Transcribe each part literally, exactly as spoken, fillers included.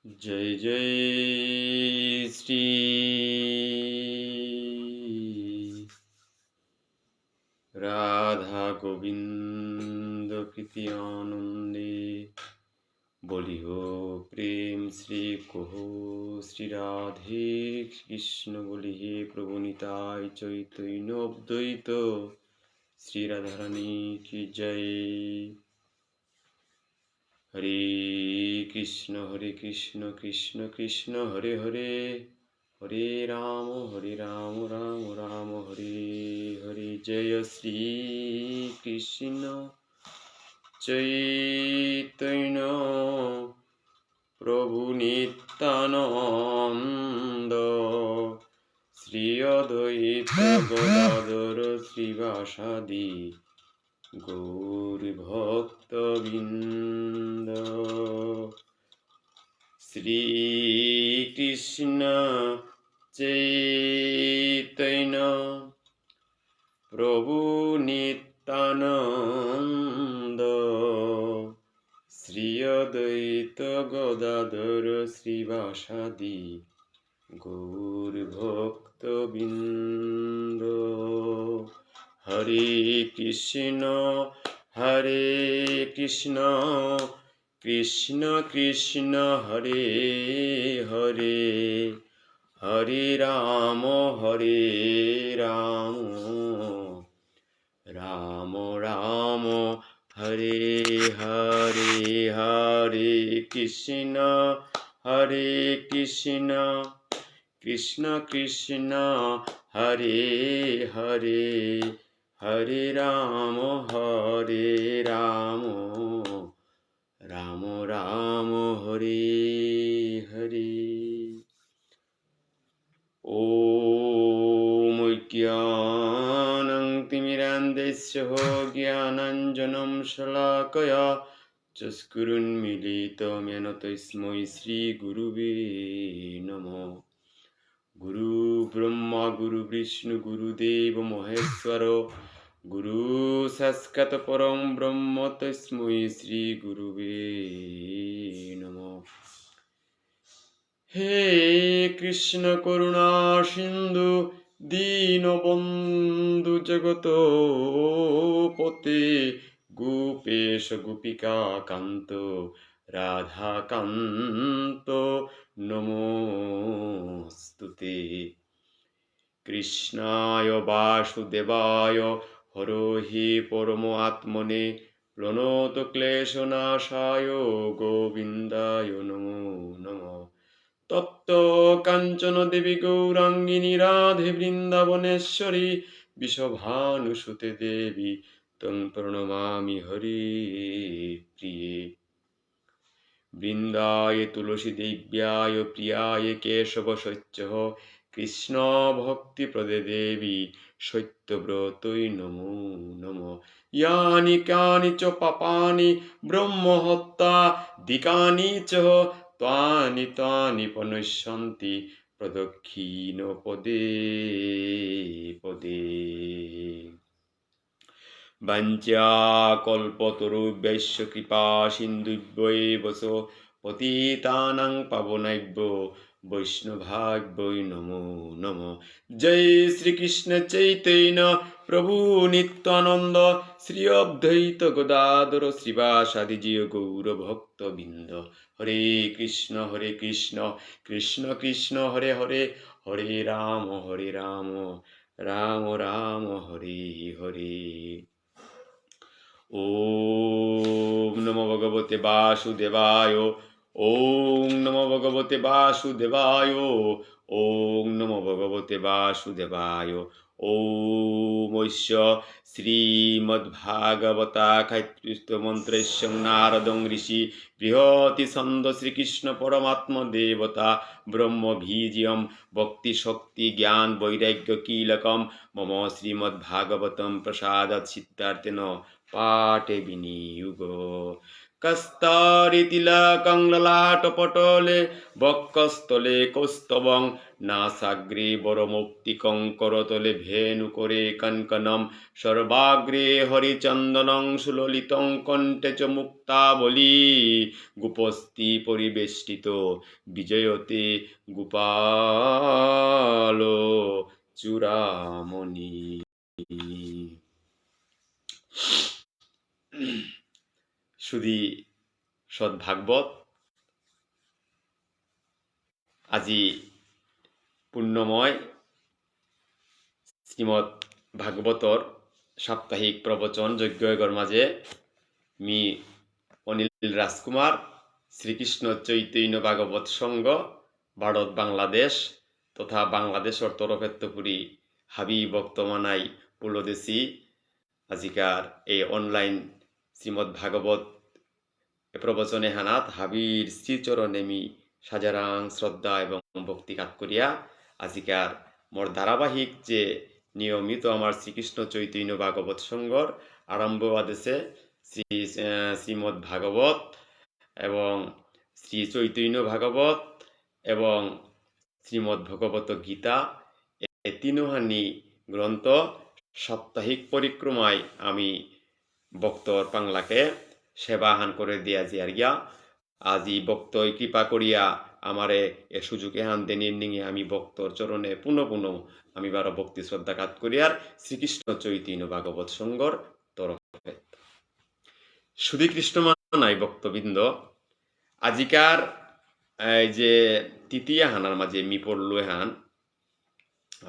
জয় জয় শ্রী রাধা গোবিন্দ প্রীতি আনন্দে। বলি হো প্রেম শ্রী কহো শ্রী রাধে কৃষ্ণ। বলি হে প্রভু নিতাই চৈতন্য অদ্বৈত শ্রী রাধারানী কি জয়। হরে কৃষ্ণ, হরে কৃষ্ণ, কৃষ্ণ কৃষ্ণ, হরে হরে, হরে রাম, হরে রাম, রাম রাম, হরে হরে। জয় শ্রী কৃষ্ণ চৈতন্য প্রভু নিত্যানন্দ, শ্রী অদ্বৈত গদাধর শ্রীবাসাদি গৌর ভক্তবৃন্দ। শ্রীকৃষ্ণ চৈতন্য প্রভু নিত্যানন্দ, শ্রী অদ্বৈত গদাধর শ্রীবাসাদি গৌর ভক্তবৃন্দ। হরে কৃষ্ণ, হরে কৃষ্ণ, কৃষ্ণ কৃষ্ণ, হরে হরে, হরে রাম, হরে রাম, রাম রাম, হরে হরে। হরে কৃষ্ণ, হরে কৃষ্ণ, কৃষ্ণ কৃষ্ণ, হরে হরে, হরে রাম, হরে রাম, রাম রাম, হরে হরে। ॐ अज्ञानतिमिरान्धस्य ज्ञानाञ्जनशलाकया चक्षुरुन्मीलितं येन तस्मै श्रीगुरुवे नमः। गुरु ब्रह्मा गुरु विष्णु गुरुदेव महेश्वर गुरु साक्षात् परं ब्रह्म तस्मै श्रीगुरुवे नमः। হে কৃষ্ণ করুণা সিন্ধু দীনবন্ধু জগৎপতে গোপেশ গোপিকাকান্ত রাধাকান্ত নমোস্তুতে। কৃষ্ণায় বাসুদেবায় হরহে পরমাত্মনে প্রণতক্লেশনাশায় গোবিন্দায় নমো নমঃ। তপ্তকাঞ্চনদেবী গৌরাঙ্গিনী রাধে বৃন্দাবনেশ্বরী বৃষভানুসুতে দেবী ত্বং প্রণমামি হরিপ্রিয়ে। বৃন্দায় তুলসীদেব্যায় প্রিয়ায় কেশবস্যৈচ্ছঃ কৃষ্ণভক্তিপ্রদে দেবী সত্যব্রতৈ নমো নমঃ। ইয়ানি কানি চ পাপানি ব্রহ্মহত্যাদিকানি চ তানি তানি প্রণশ্যন্তি প্রদক্ষিণ পদে পদে। বাঞ্ছাকল্পতরুভ্যশ্চ কৃপাসিন্ধুভ্য এব চ পতিতানাং পাবনেভ্যো বৈষ্ণবেভ্যো নমো নমঃ। জয় শ্রীকৃষ্ণ চৈতন্য প্রভু নিত্যানন্দ শ্রী অদ্বৈত গদাধর শ্রীবাসাদি জয় গৌর ভক্তবৃন্দ। হরে কৃষ্ণ হরে কৃষ্ণ কৃষ্ণ কৃষ্ণ হরে হরে হরে রাম হরে রাম রাম রাম হরে হরে। ॐ नमो भगवते वासुदेवाय। ॐ नमो भगवते वासुदेवाय। ॐ नमो भगवते वासुदेवाय। ॐ अस्य श्रीमद्भागवताख्यस्तोत्रमन्त्रस्य नारदं ऋषि बृहति छन्द श्रीकृष्ण परमात्म देवता ब्रह्म बीजं भक्ति शक्ति ज्ञान वैराग्य कीलकं मम श्रीमद्भागवतं प्रसादात् सिद्ध्यर्थेन पाठे विनियोग। কাস্তারি তিলাকং ললাটপটলে বক্ষস্থলে কৌস্তবং নাসাগ্রে বরমৌক্তিকং করতলে ভেনুকরে কঙ্কণম সর্বাগ্রে হরিচন্দনং সুললিতং কণ্ঠে চ মুক্তাবলী গোপস্তি পরিবেষ্টিত বিজয়তে গোপাল চূড়ামণি। সুধী সৎ ভাগবত, আজি পুণ্যময় শ্রীমদ্ ভাগবতর সাপ্তাহিক প্রবচন যজ্ঞ এগর মাঝে মি অনিল রাজকুমার, শ্রীকৃষ্ণ চৈতন্য ভাগবত সংঘ, ভারত বাংলাদেশ তথা বাংলাদেশর তরফেত্ত পুরি হাবি ভক্ত মানাই পুলদেশি আজিকার এই online শ্রীমদ্ ভাগবত এ প্রবচন এহানাত হাবির শ্রীচরণে মি সাজারাং শ্রদ্ধা এবং ভক্তি কাত করিয়া আজিকার মোর ধারাবাহিক যে নিয়মিত আমার শ্রীকৃষ্ণ চৈতন্য ভাগবত সংঘর আরম্ভ আদেশে শ্রী, আহ, শ্রীমদ্ ভাগবত এবং শ্রী চৈতন্য ভাগবত এবং শ্রীমদ্ ভগবত গীতা, এ তিনোহানি গ্রন্থ সাপ্তাহিক পরিক্রমায় আমি ভক্তর পাংলাকে সেবা হান করে দিয়া জিয়ার গিয়া। আজি ভক্তই কৃপা করিয়া আমারে এ সুযোগ এহান দেনির নিঙে আমি ভক্তর চরণে পুনঃ পুনঃ আমি বারো ভক্তি শ্রদ্ধা কাত করিয়ার শ্রীকৃষ্ণ চৈতন্য ভাগবত সংঘর তরফে। সুধী কৃষ্ণ মানাই ভক্তবৃন্দ, আজিকার এই যে তৃতীয়া হানার মাঝে মি পড়লু এহান,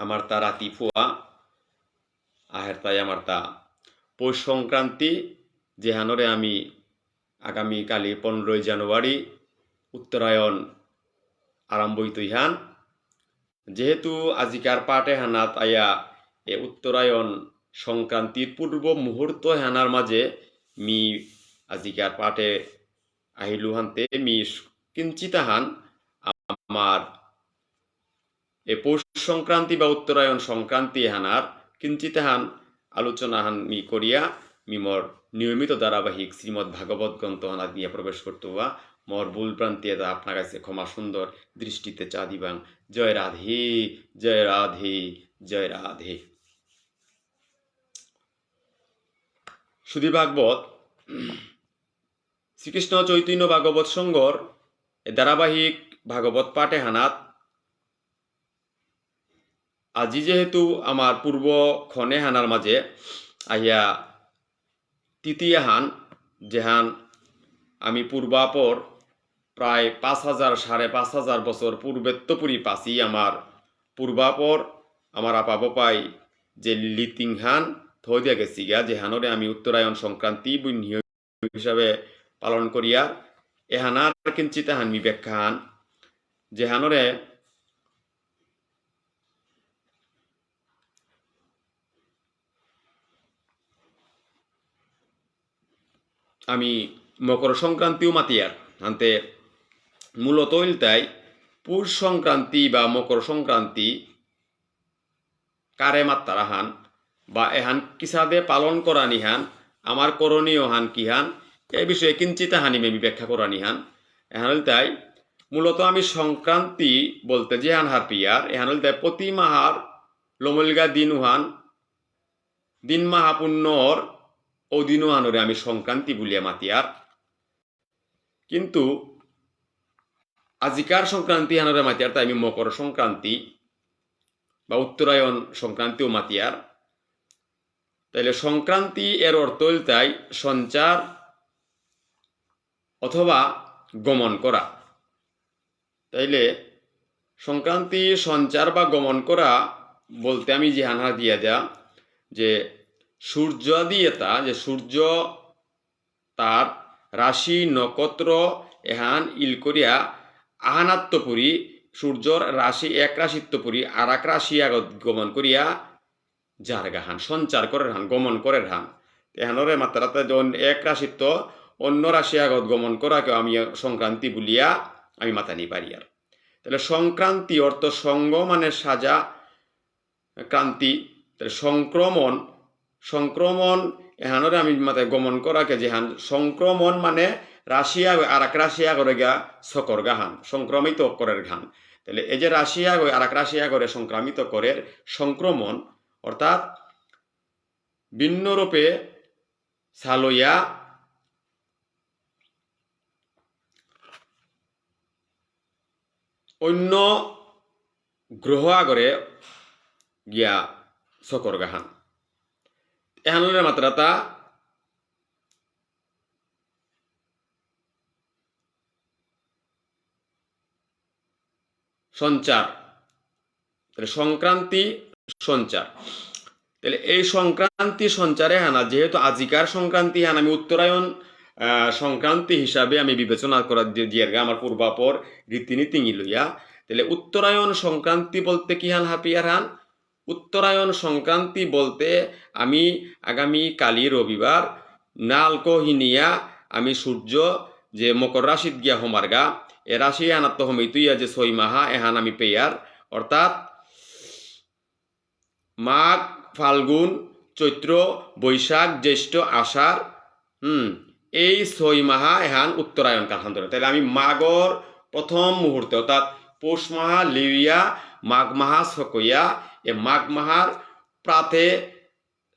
আমার তা রাতি ফুয়া, আহের তাই আমার তা পৌষ সংক্রান্তি, যেহানরে আমি আগামী কালি পনেরোই জানুয়ারি উত্তরায়ণ আরম্ভ হইতই হান। যেহেতু আজিকার পাঠ এহানাত আয়া এ উত্তরায়ণ সংক্রান্তির পূর্ব মুহূর্ত এহানার মাঝে মি আজিকার পাঠে আহিলু হানতে মি কিঞ্চিত হান আমার এ পৌষ সংক্রান্তি বা উত্তরায়ণ সংক্রান্তি এহানার কিঞ্চিত হান আলোচনা হান মি করিয়া মি মোর নিয়মিত ধারাবাহিক শ্রীমদ্ ভাগবত গ্রন্থ হানাত নিয়ে প্রবেশ করতে হওয়া মোর ভুল ভ্রান্তি এটা আপনার কাছে ক্ষমা সুন্দর দৃষ্টিতে চা দিবাং। জয় রাধে, জয় রাধে, জয় রাধে। সুধী ভাগবত, শ্রীকৃষ্ণ চৈতন্য ভাগবত সংঘর এ ধারাবাহিক ভাগবত পাঠ এহানাত আজি যেহেতু আমার পূর্ব ক্ষণ এহানার মাঝে আহিয়া তৃতীয়া হান, যেহান আমি পূর্বাপর প্রায় পাঁচ হাজার, সাড়ে পাঁচ হাজার বছর পূর্বেত্ত পুরি পাসি আমার পূর্বাপর আমার আপা বপাই যে লিতিং হান থই দিয়া গেছিগা, যেহানরে আমি উত্তরায়ণ সংক্রান্তি বুলিয়া হিসাবে পালন করিয়ার। এহানার কিঞ্চিত হান মি ব্যাখ্যা হান, যেহানরে আমি মকর সংক্রান্তিও মাতিয়ার। হানতে মূলত ইলতাই পৌষ সংক্রান্তি বা মকর সংক্রান্তি কারে মাত্তারা হান বা এহান কিসাদে পালন করানি হান, আমার করণীয় হান কি হান, এ বিষয়ে কিঞ্চিত হানি মি ব্যাখ্যা করানি হান। এহান ইলতাই মূলত আমি সংক্রান্তি বলতে যেহান হারপিয়ার, এহান ইলতাই প্রতি মাহার লমলগা দিন উহান, দিন মাহাপুণ্যর ও দিন উহানরে আমি সংক্রান্তি বুলিয়া মাতিয়ার। কিন্তু আজিকার সংক্রান্তি হানরে মাতিয়ার তাই আমি মকর সংক্রান্তি বা উত্তরায়ণ সংক্রান্তিও মাতিয়ার। তাইলে সংক্রান্তি এর অর্থ হইল তাই সঞ্চার অথবা গমন করা। তাইলে সংক্রান্তি সঞ্চার বা গমন করা বলতে আমি যে হানহা দিয়া দেয়া যে সূর্য আদি এটা যে সূর্য তার রাশি নক্ষত্র এহান ইল করিয়া আহানাত্তপুরি সূর্যর রাশি এক রাশিত্তপুরি আর এক রাশি আগত গমন করিয়া যারগাহান, সঞ্চার করের হান, গমন করের হান। এহানরে মাত্রাতে যখন এক রাশিত্ত অন্য রাশি আগত গমন করাকে আমি সংক্রান্তি বুলিয়া আমি মাতানি পারিয়ার। তাহলে সংক্রান্তি অর্থ সঙ্গ মানে সাজা, ক্রান্তি, তাহলে সংক্রমণ, সংক্রমণ এহানরে আমি মাতে গমন করাকে যেহান সংক্রমণ মানে রাশি আগই আর এক রাশি আগরে গিয়া সকর গাহান, সংক্রমিত করের গাহান। তাহলে এই যে রাশি আগই আর এক রাশি আগরে সংক্রমিত করের, সংক্রমণ, অর্থাৎ ভিন্ন রূপে চালইয়া অন্য গ্রহ আগরে গিয়া সকর গাহান। এহানলে মাত্রাতা সঞ্চার। তাহলে সংক্রান্তি সঞ্চার। তাহলে এই সংক্রান্তি সঞ্চারে হানা, যেহেতু আজিকার সংক্রান্তি হান আমি উত্তরায়ণ, আহ, সংক্রান্তি হিসাবে আমি বিবেচনা করা দি-, দিয়ারগা আমার পূর্বাপর রীতিনীতি লইয়া। তাহলে উত্তরায়ণ সংক্রান্তি বলতে কি হান হাপিয়ার হান? উত্তরায়ণ সংক্রান্তি বলতে আমি আগামী কালি রবিবার নালকো হিনিয়া আমি সূর্য যে মকর রাশিত গিয়া হমারগা, এ রাশি আনাত্ত হমিতুইয়া যে ছয় মাহা এহান আমি পেয়ার, অর্থাৎ মাঘ, ফাল্গুন, চৈত্র, বৈশাখ, জ্যৈষ্ঠ, আষাঢ়, হুম, এই ছয় মাহা এহান উত্তরায়ণ কালহান ধরে। তাহলে আমি মাঘর প্রথম মুহূর্তে, অর্থাৎ পৌষ মাহা লিউয়া, মাঘ মাহা সকইয়া, এ মাঘ মাহার প্রাতে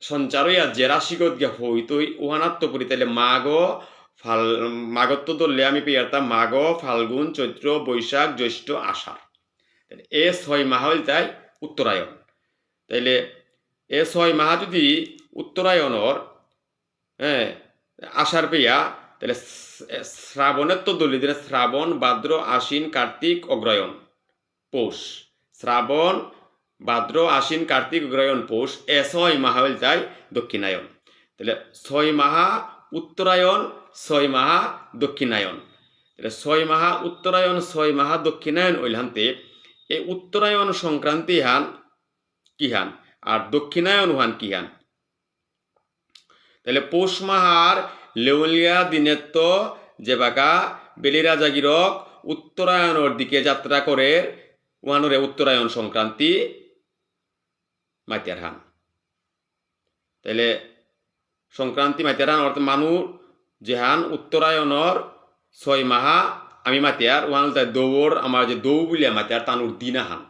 সঞ্চার হইয়া যে রাশিগত গিয়া হইতই, উহানাত্ত পুরি তাহলে মাঘ, ফাল, মাঘত্ত ধরলে আমি পেয়ারতা মাঘ, ফাল্গুন, চৈত্র, বৈশাখ, জ্যৈষ্ঠ, আষাঢ়। তাহলে এ ছয় মাহা হইল তাই উত্তরায়ণ। তাইলে এ ছয় মাহা যদি উত্তরায়ণর, হ্যাঁ, আষাঢ় পেয়া, তাহলে শ্রা-, শ্রাবণের তো দলি দিনে শ্রাবণ, ভাদ্র, আশ্বিন, কার্তিক, অগ্রহায়ণ, পৌষ। শ্রাবণ, ভাদ্র, আশ্বিন, কার্তিক, অগ্রহায়ণ, পৌষ, এ ছয় মাহা হইল তাই দক্ষিণায়ন। তাহলে ছয় মাহা উত্তরায়ণ, ছয় মাহা দক্ষিণায়ন। তাহলে ছয় মাহা উত্তরায়ণ, ছয় মাহা দক্ষিণায়ন হইল হানতে, এই উত্তরায়ণ সংক্রান্তি হান কি হান? আর দক্ষিণায়ন হান কি হান? তাহলে পৌষ মাহার লেউলিয়া দিনেত্ত যেবাকা বেলি রাজাগিরক উত্তরায়ণর দিকে যাত্রা করে, উহানরে উত্তরায়ণ সংক্রান্তি মাতিয়ার হান। তাহলে সংক্রান্তি মাতিয়ার হান অর্থাৎ মানু যেহান উত্তরায়ণর ছয় মাহা আমি মাতিয়ার, উহান তাই দৌর আমার যে দৌ বুলিয়া মাতিয়ার তানুর দিন আহান।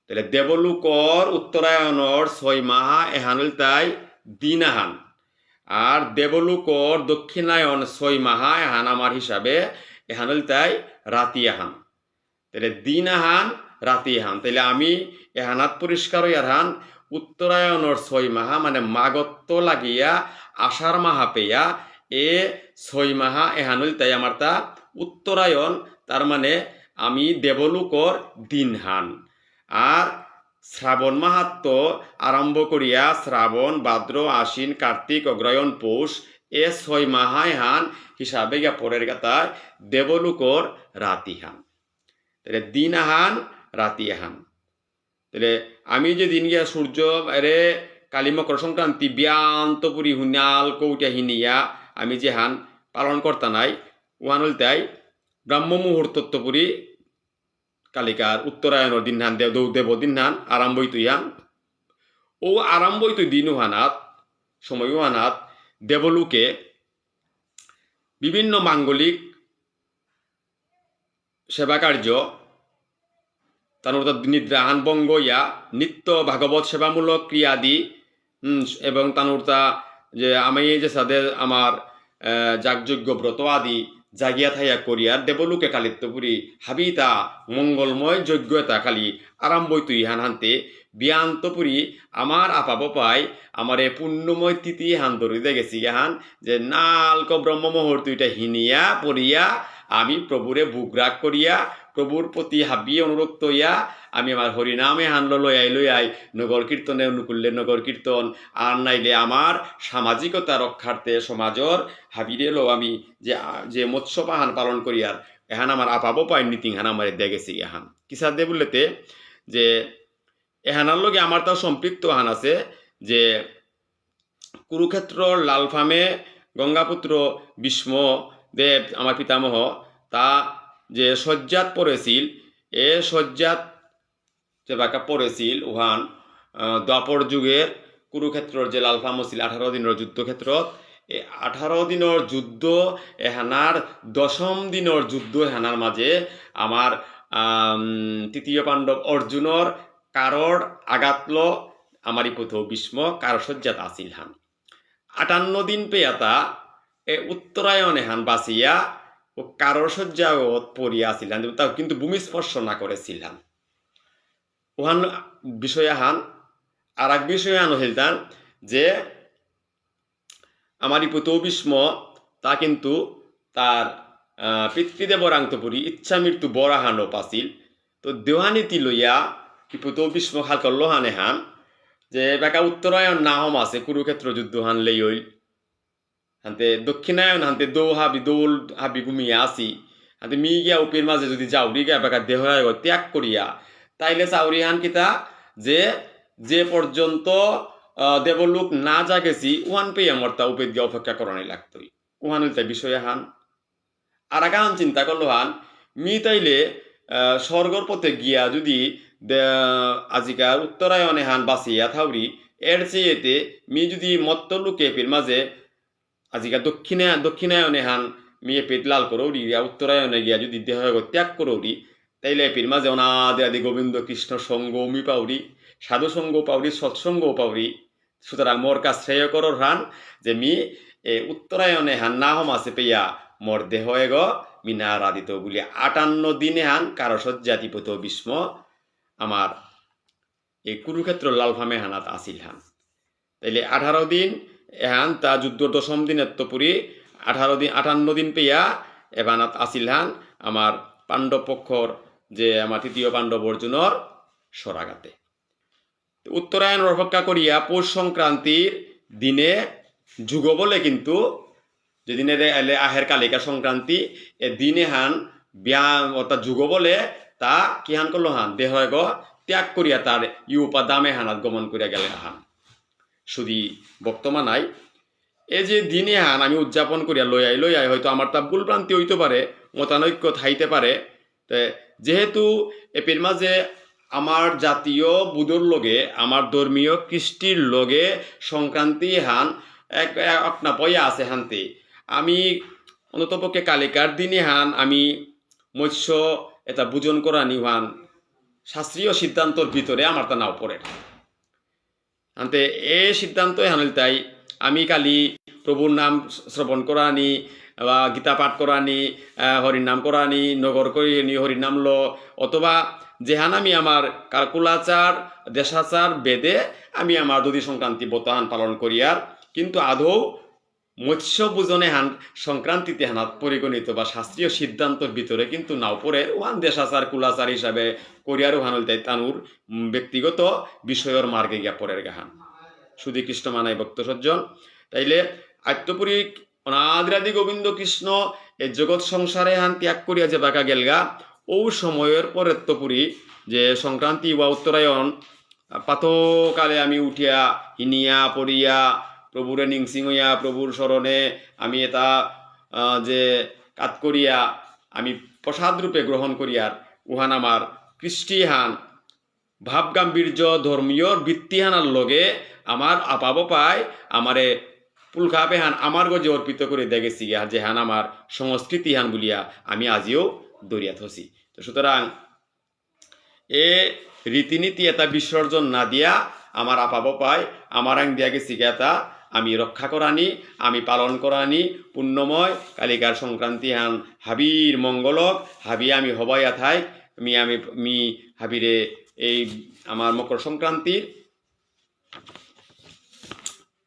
তাহলে দেবলোকর উত্তরায়ণর ছয় মাহা এহান হইল তাই দিন আহান। আর দেবলোকর দক্ষিণায়ন ছয় মাহা এহান আমার হিসাবে এহান হইল তাই রাতি আহান। তাহলে দিন আহান, রাতি আহান। তাহলে আমি এহানাত পরিষ্কার হইয়ার হান, উত্তরায়ণর ছয় মাহা, মানে মাঘত্ত লাগিয়া আষাঢ় মাহা পেয়া, এ ছয় মাহা এহান হইল তাই আমার তা উত্তরায়ণ, তার মানে আমি দেবলোকর দিন হান। আর শ্রাবণ মাহাত্ত আরম্ভ করিয়া শ্রাবণ, ভাদ্র, আশ্বিন, কার্তিক, অগ্রহায়ণ, পৌষ, এ ছয় মাহা এহান হিসাবে গিয়া পরের গাতায় দেবলোকর রাতি হান। তাহলে দিন আহান, রাতি আহান। তাহলে আমি যে দিন গিয়া সূর্য এরে কালি মকর সংক্রান্তি বিয়ান্ত পুরি হুনাল কৌটা হিনিয়া আমি যে হান পালন করতা নাই, ওহান হইল তাই ব্রাহ্ম মুহূর্তত্ত পুরি কালিকার উত্তরায়ণর দিন হান দেব, দেব দিন হান আরম্ভ হইতই হান। ও আরম্ভ হইতই দিন হানাত, সময় হানাত দেবলোকে বিভিন্ন মাঙ্গলিক সেবা কার্য, তানুরতা নিদ্রাহান ভঙ্গ ইয়া, নিত্য ভাগবত সেবামূলক ক্রিয়াদি, উম, এবং তানুরতা যে আমি যে সাদে আমার, আহ, যাগযজ্ঞ ব্রত আদি জাগিয়া থাইয়া করিয়ার দেবলোকে কালিত্তপুরী হাবিতা মঙ্গলময় যজ্ঞ এতা কালি আরম্ভ হইতই হান হানতে বিয়ান্তপুরী আমার আপাবপাই আমার এ পুণ্যময় তিথি হান ধরি দে গেছি হান যে নালক ব্রহ্ম মুহূর্ত এটা হিনিয়া পড়িয়া আমি প্রভুরে ভোগরাগ করিয়া প্রভুর প্রতি হাবিয়ে অনুরক্ত হইয়া আমি আমার হরিনামে হানলো লয়াই লয়াই নগর কীর্তনে অনুকূল্যে নগর কীর্তন আর নাইলে আমার সামাজিকতা রক্ষার্থে সমাজর হাবিরে লো আমি যে, যে মৎস্য পাহান পালন করিয়ার এহান আমার আপাবপাই নীতিং হান আমার দে গেছি এহান। কিসাদে বললেতে যে এহানার লগে আমার তাও সম্পৃক্ত হান আছে যে কুরুক্ষেত্রর লালফামে গঙ্গাপুত্র ভীষ্ম দেব আমার পিতামহ তা যে শয্যাত পড়েছিল, এ শয্যাত যে বাকা পড়েছিল উহান, আহ, দ্বাপর যুগের কুরুক্ষেত্রর যে লালফাম ছিল আঠারো দিনের যুদ্ধক্ষেত্রত, এ আঠারো দিনর যুদ্ধ এহানার দশম দিনর যুদ্ধ এহানার মাঝে আমার, আম, তৃতীয় পাণ্ডব অর্জুনর কারর আঘাতলো আমারি পুত ভীষ্ম কারসজ্জাত আসিল হান। আটান্ন দিন পেয়াতা এ উত্তরায়ণ এহান বাসিয়া ও কারসজ্জাত পড়িয়া আসিল হান, তাও কিন্তু ভূমি স্পর্শ না করেসিল হান। ওহান বিষয় আহান। আর এক বিষয় আহান হইল তান যে আমারি পুত ভীষ্ম তা কিন্তু তার, আহ, পিতৃদেবরাংত পুরি ইচ্ছা মৃত্যু বর আহানও পাসিল। তো দেওহানিতি লইয়া কি পুত ভীষ্ম খাল করলো হান এহান যে এবাকা উত্তরায়ণ না হমাসে কুরুক্ষেত্র যুদ্ধ হান লেই হইল। হানতে দক্ষিণায়ন হানতে দৌ হাবি দৌল হাবি ঘুমিয়া আসি। হানতে মি গিয়া উপের মাঝে যদি যাউরি গিয়া বেকার দেহ এগ ত্যাগ করিয়া, তাইলে চাউরি হান কিতা যে, যে পর্যন্ত, আহ, দেবলোক না জাগেসি, ওহান পেয়া মরতা উপেদ গিয়া অপেক্ষা করানি লাগতই। ওহান হইতে বিষয় হান। আর আগান চিন্তা করলো হান, মি তাইলে, আহ, স্বর্গর পথে গিয়া যদি দে-, আজিকার উত্তরায়ণে হান বাসিয়া থাউরি, এর চেয়েতে মি যদি মত্ত লোকে এপির মাঝে আজিকা দক্ষিণে-, দক্ষিণায়নে হান মি এপিত লাল করৌরি গিয়া উত্তরায়ণে গিয়া যদি দেহ এগ ত্যাগ করৌরি, তাইলে এপির মাঝে অনাদি আদি গোবিন্দ কৃষ্ণ সঙ্গ মি পাউরি, সাধু সঙ্গ পাউরি, সৎসঙ্গ পাউরি। সুতরাং মোর কাজ শ্রেয় করর হান যে মি এ উত্তরায়ণে হান না হমাসে পেয়া মোর দেহ এগ মি না রাধিত বুলি আটান্ন দিনে হান কারসজ্জাতি পুত ভীষ্ম আমার এই কুরুক্ষেত্র লালফামে হানাত আসিল হান। তাইলে আঠারো দিন এহান তা যুদ্ধর দশম দিন এত্ত পুরি আঠারো দিন, আটান্ন দিন পেয়া এবানাত আসিল হান আমার পাণ্ডব পক্ষর যে আমার তৃতীয় পাণ্ডব অর্জুনর সরাগাতে। উত্তরায়ণ অপেক্ষা করিয়া পৌষ সংক্রান্তির দিনে যুগ বলে কিন্তু যেদিনে রে-, এলে আহের কালিকা সংক্রান্তি, এ দিনে হান ব্যায়াম অর্থাৎ যুগ বলে তা কি হান করলো হান, দেহ এগ ত্যাগ করিয়া তার ইউপা দামে হানাত গমন করিয়া গেলে হান। শুধু বর্তমান নাই, এই যে দিনে হান আমি উদযাপন করিয়া লই আই, লই আই হয়তো আমার তা ভুল ভ্রান্তি হইতে পারে, মতানৈক্য থাইতে পারে, তে যেহেতু এপির মাঝে আমার জাতীয় বোধর লগে, আমার ধর্মীয় কৃষ্টির লগে সংক্রান্তি হান এক, এক আপনা পয়া আছে হানতে, আমি অন্ততপক্ষে কালিকার দিনে হান আমি মৎস্য এটা ভোজন করানি হান শাস্ত্রীয় সিদ্ধান্তর ভিতরে আমার তা নাও পড়ে। আনতে এ সিদ্ধান্ত এহান ইলতাই, আমি কালি প্রভুর নাম শ্রবণ করানি, বা গীতা পাঠ করানি, আহ, হরিনাম করানি, নগর করিনি হরিনাম ল, অথবা যেহান আমি আমার কালকুলাচার, দেশাচার বেদে আমি আমার দধি সংক্রান্তি ব্রতহান পালন করিয়ার, কিন্তু আদৌ মৎস্য ভোজনে হান সংক্রান্তিতে হানাত পরিগণিত বা শাস্ত্রীয় সিদ্ধান্তর ভিতরে কিন্তু নাও পড়ে, ওহান দেশাচার কুলাচার হিসাবে করিয়ার ওহান ইলতাই তানুর, উম, ব্যক্তিগত বিষয়র মার্গে গিয়া পড়ের গাহান। শুধু কৃষ্ণ মানাই ভক্ত সজ্জন, তাইলে আত্মপুরী অনাদিরাদি গোবিন্দ কৃষ্ণ এ জগৎ সংসারে হান ত্যাগ করিয়া যে বাকা গেলগা, ও সময়র পরেত্তপুরী যে সংক্রান্তি বা উত্তরায়ণ, পাতকালে আমি উঠিয়া, হিনিয়া, পড়িয়া, প্রভুরে নিংসিং হইয়া, প্রভুর স্মরণে আমি এটা, আহ, যে কাত করিয়া, আমি প্রসাদ রূপে গ্রহণ করিয়ার, উহান আমার কৃষ্টি হান, ভাব গাম্ভীর্য, ধর্মীয় বৃত্তি হানার লগে আমার আপাব পায়, আমারে পুলকাপে হান আমার গজে অর্পিত করে দেখেছি, যেহান আমার সংস্কৃতি হান বলিয়া আমি আজিও দরিয়া থসি। তো সুতরাং এ রীতিনীতি এটা বিসর্জন না দিয়া আমার আপাব পায়, আমার আং দিয়া গেছি এটা আমি রক্ষা করানি, আমি পালন করানি, পুণ্যময় কালিকার সংক্রান্তি হান হাবির মঙ্গলক, হাবি আমি হবাইয়া থাই, মি আমি, মি হাবিরে এই আমার মকর সংক্রান্তির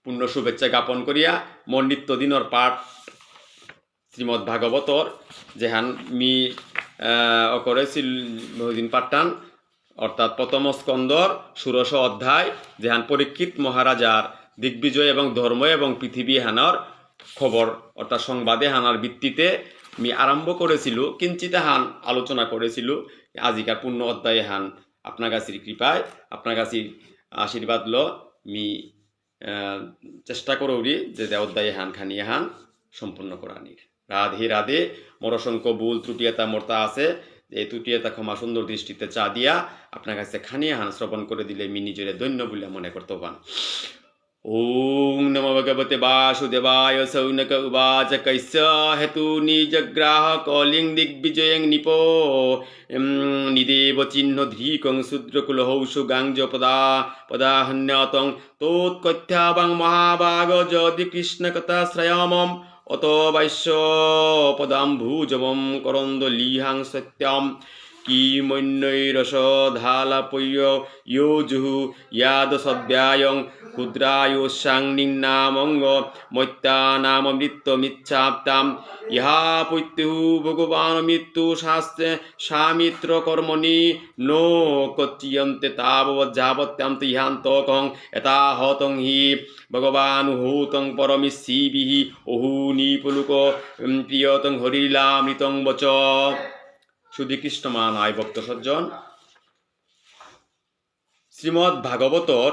পুণ্য শুভেচ্ছা জ্ঞাপন করিয়া মোর নিত্য দিনর পাঠ শ্রীমদ্ ভাগবতর যেহান মি, আহ, অকরেছিল বহুদিন পাঠহান, অর্থাৎ প্রথম স্কন্ধর ষোড়শ অধ্যায়, যেহান পরীক্ষিত মহারাজার দিগ্বিজয় এবং ধর্ম এবং পৃথিবী হানার খবর, অর্থাৎ সংবাদে হানার ভিত্তিতে মি আরম্ভ করেছিল, কিঞ্চিত হান আলোচনা করেছিল। আজিকার পূর্ণ অধ্যায় হান আপনার কাছে কৃপায়, আপনার কাছে আশীর্বাদ ল মি আহ, চেষ্টা করৌরি যে দে অধ্যায় হান খানি হান সম্পূর্ণ করানির। রাধে রাধে, মোর অসংখ্য ভুল ত্রুটি এটা মোরতা আছে, যে এই ত্রুটি এটা ক্ষমা সুন্দর দৃষ্টিতে চা দিয়া আপনার কাছে খানি হান শ্রবণ করে দিলে মি নিজেরে ধন্য বলে মনে করতে পান। ॐ नमो भगवते वासुदेवाय। शौनक उवाच, कस्य हेतु निजग्राह कलिं दिग्विजयं नृपो। निदेव चिह्न धृकं शूद्रकुलहौ सुगां च पदा पदाहन्यतं। तत्कथ्यावां महाभाग यदि कृष्णकथाश्रयमम्। अत वास्य पदाम्भोजवं करन्दलिहां सत्यम्। किमन्यैरसदालापैर्यो जुः यादसद्व्यायं। क्षुद्रायुस्सां निम्नामङ्गमत्यानाममृतमिच्छाप्ताम्। इहापत्येव भगवानमृतौ शास्त्रे सामित्रकर्मणि। न कच्चियन्ते तावज्जावत्यान्त इहान्तकम्। एतावत्तं हि भगवानुहतं परमेशीभिः। अहो नृपलोक, উম, প্রিয়তম হরিলামৃতং বচ। সুধী কৃষ্ণ মানায় ভক্ত সজ্জন, শ্রীমদ্ ভাগবতর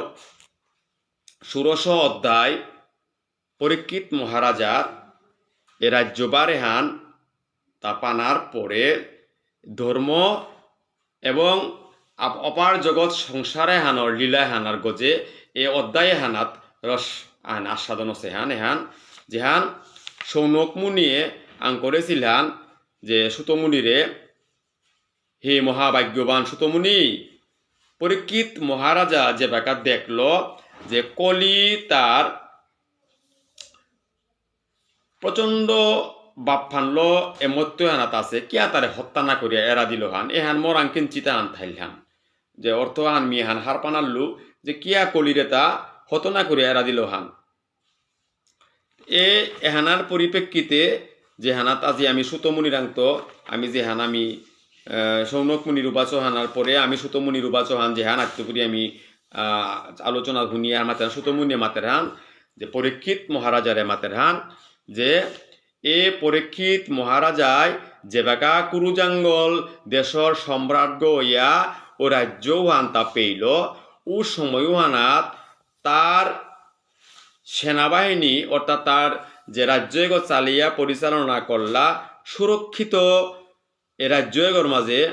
ষোড়শ অধ্যায়, পরীক্ষিত মহারাজার এ রাজ্যভার এহান তা পানার পরে ধর্ম এবং আপ-, অপার জগৎ সংসার এহানর লীলা এহানর গজে এ অধ্যায় এহানাত রস আহান আস্বাদন আছে এহান, এহান যেহান শৌনক মুনিয়ে আং করেছিলহান যে সুতমুনিরে, হে মহাভাগ্যবান সুতমুনি, পরীক্ষিত মহারাজা যেবাকা দেখল যে কলি তার প্রচণ্ড বাপ্পানল এ মত্ত এহানাত আছে, কিয়া তারে হত্যা না করিয়া এরা দিল হান, এহান মরাং কিঞ্চিত হান থাইল হান। যে অর্থ হান মি হান হারপানাল্লু, যে কিয়া কলিরে তা হত না করিয়া এরা দিল হান। এ এহানার পরিপ্রেক্ষিতে যেহানাত আজি আমি সুতমুনিরাংত, আমি যেহান আমি, আহ, শৌনক মুনির উবাচ হানার পরে আমি সুতমুনির উবাচ হান যেহান আত্মপুরি আমি, আহ, আলোচনা শুনিয়া মাতের সুতমুনিয়ে মাতের হান, যে পরীক্ষিত মহারাজারে মাতের হান, যে এ পরীক্ষিত মহারাজায় যেবাকা কুরুজাঙ্গল দেশর সম্রাটগ ইয়া ও রাজ্য হান তা পেইল, ও সময় হানাত তার সেনাবাহিনী অর্থাৎ তার যে রাজ্য এগ চালিয়া পরিচালনা করলা সুরক্ষিত এ রাজ্য এগর মাঝে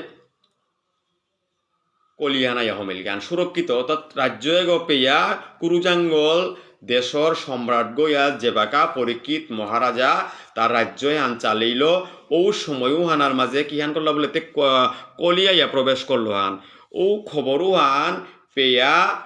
কলিহান আয়া হমিলগান সুরক্ষিত, অর্থাৎ রাজ্য এগ পেয়া কুরুজাঙ্গল দেশর সম্রাটগ ইয়া যেবাকা পরীক্ষিত মহারাজা তার রাজ্য হান চালিল, ও সময় হানার মাঝে কিহান করলা বুলে তে ক-, কলি আয়া প্রবেশ করল হান, ও খবর হান পেয়া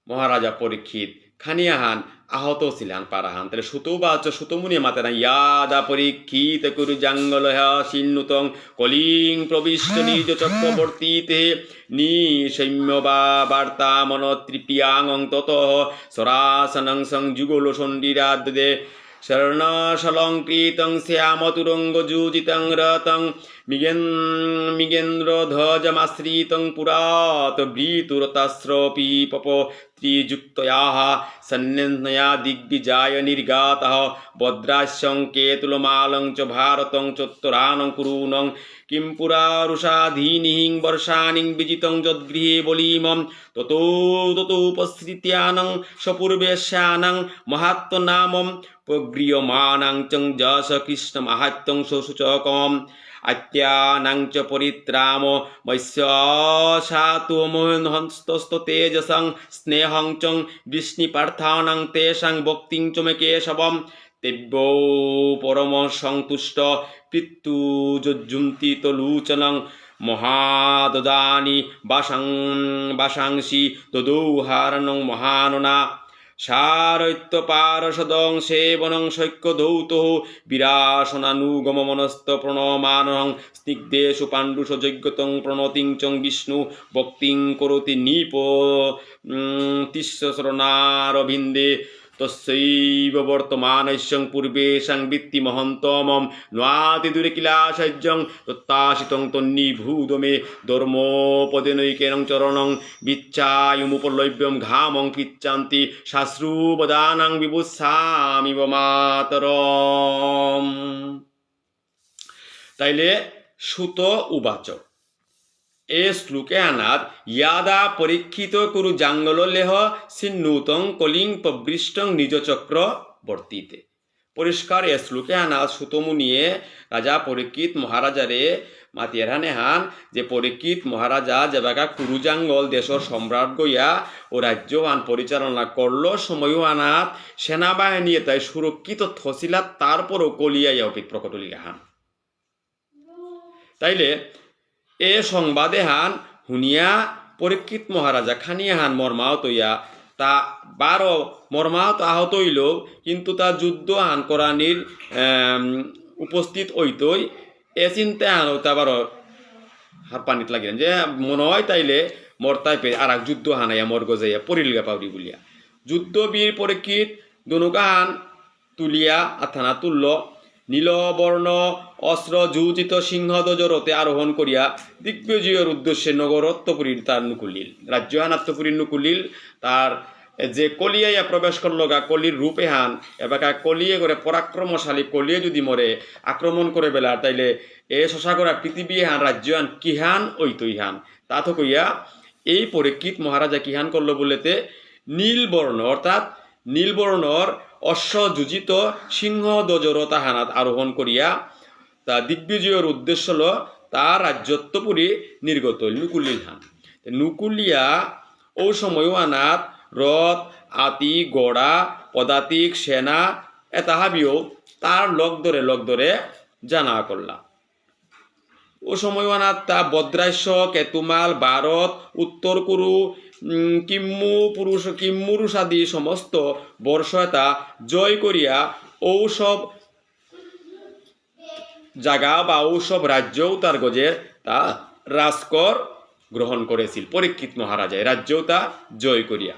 মহারাজা পরীক্ষিত খানিয়া হান আহত ছিলান পারা হান। তাহলে সুত উবাচ সুতমুনি মাতের হান, যদা পরীক্ষিত কুরুজাঙ্গলঃ সিন্নুতং কলিং প্রবিষ্ট নিজ চক্রবর্তীতে। নিশম্য বা বার্তামনতৃপ্তিয়াঙ ততঃ শরাসনং সংযুগলসন্ধিরাদদে। শরণাশলঙ্কৃতং শ্যামতুরঙ্গযুজিতং রতং মৃগেন-, মৃগেন্দ্রধ্বজমাশ্রিতং পুরাত ভৃতুরতাশ্রপি পপ ত্রিযুক্তয়াঃ। সন্নেনয়া দিগ্বিজয় নির্গাতঃ ভদ্রাস্যং কেতুলমালং চ ভারতং চোত্তরাণং কুরূণং। কিং পুরা রুষাধীনিহিং বর্ষাণিং বিজিতং যদ্গৃহে বলিমম। ততো ততোপসৃত্যানং সপূর্বেস্যানং মহাত্মনামম। প্রগৃহ্যমাণাং চং যশ কৃষ্ণমাহাত্ম্যং সসূচকম। আত্যানাং চ পরিত্রাণ মস্য সাত্বমোহনস্তস্ত তেজসং। স্নেহং চং বিষ্ণুপার্থানাং তেষাং ভক্তিং চ মে কেশবম। তেভ্যো পরম সন্তুষ্ট পিতু যজ্জুন্তি তলোচনং। মহাদদানি বাসাং-, বাসাংসি দদৌ হারানং মহাননা। সারথ্যপারষদং সেবনং শক্যধৌতৌ। বিরাসনানুগমনস্তপ্রণমানহং। স্নিগ্ধেষু পাণ্ডুষু যজ্ঞতং প্রণতিং চং বিষ্ণু ভক্তিং করোতি নৃপ, উম, তিস্য চরণারবিন্দে। তস্যৈব বর্তমানস্যং পূর্বেষাং বৃত্তিমহন্ত মম। নাতি দূরে কিলাসাহ্যং তত্তাশিতং তন্নিবোধ মে। ধর্মপদেনৈকেন চরণং বিচ্ছায়ুমুপলভ্যং ঘামং পৃচ্ছান্তি শ্মাশ্রুবদনাং বিবুধ্বামিব মাতরম। তাইলে সুত উবাচ। এ শ্লোকে আনাত যদা পরীক্ষিত কুরু জাঙ্গল লেহ সিন্নুতং কলিং প্রবিষ্টং নিজ চক্রবর্তীতে। পরিষ্কার এ শ্লোকে আনাত সুতমুনিয়ে রাজা পরীক্ষিত মহারাজারে মাতিয়ার হানে হান যে পরীক্ষিত মহারাজা যেবাকা কুরু জাঙ্গল দেশর সম্রাট গইয়া ও রাজ্য হান পরিচালনা করলো সময় হানাত সেনাবাহিনী এতাই সুরক্ষিত থসিলা তারপরও কলিয়া ইয়া অপিত প্রকট হলিগা হান। তাইলে এ সংবাদে হান হুনিয়া পরীক্ষিত মহারাজা খানিয়া হান মর্মাহত হইয়া তা বারো মর্মাহত আহত হইল, কিন্তু তা যুদ্ধ হান করানির, এম, উপস্থিত হইতই এ চিন্তা হান তা বারো হারপানিত লাগিলেন যে মনে হয় তাইলে মর তাইপে আর এক যুদ্ধ হানাইয়া মর গজাইয়া পরিলগা পাউরি বলিয়া। যুদ্ধ বীর পরীক্ষিত দুনুগাহান তুলিয়া আথানা তুলল। নীলবর্ণ অস্ত্র যুজিত সিংহধ্বজ রথে আরোহণ করিয়া দিগ্বিজয়র উদ্দেশ্যে নগর অন্তঃপুরীর তার নুকুলিল। রাজ্য আনাত্তপুরীর নুকুলিল তার যে কলিয়াইয়া প্রবেশ করলগা কলির রূপে হান, এবাকা কলিয়ে করে পরাক্রমশালী কলিয়ে যদি মরে আক্রমণ করে বেলা, তাইলে এ শশাকরা পৃথিবী হান রাজ্য হান কিহান ওইতই হান। তা তো কইয়া এই পরীক্ষিত মহারাজা কিহান করল বলেতে নীলবর্ণ অর্থাৎ নীলবর্ণর অশ্ব যুজিত সিংহ দজরতা হানাত আরোহণ করিয়া তা দিগ্বিজয়র উদ্দেশ্য ল তা রাজ্যত্বপুরী নির্গত হইল নুকুলিল হান। তে নুকুলিয়া ও সময় আনাত রথ, আতি, ঘোড়া, পদাতিক, সেনা এতা হাবিও তার লগ ধরে লগ ধরে জানা করলা। ও সময় আনাত তা ভদ্রাশ্ব, কেতুমাল, ভারত, উত্তর কুরু, উম, কিম্মু পুরুষ, কিম্মুরুষ আদি সমস্ত বর্ষ এতা জয় করিয়া ঔসব জাগা বা ঔসব রাজ্যও তার গজে তা রাজকর গ্রহণ করেছিল পরীক্ষিত মহারাজায়, রাজ্যও তা জয় করিয়া।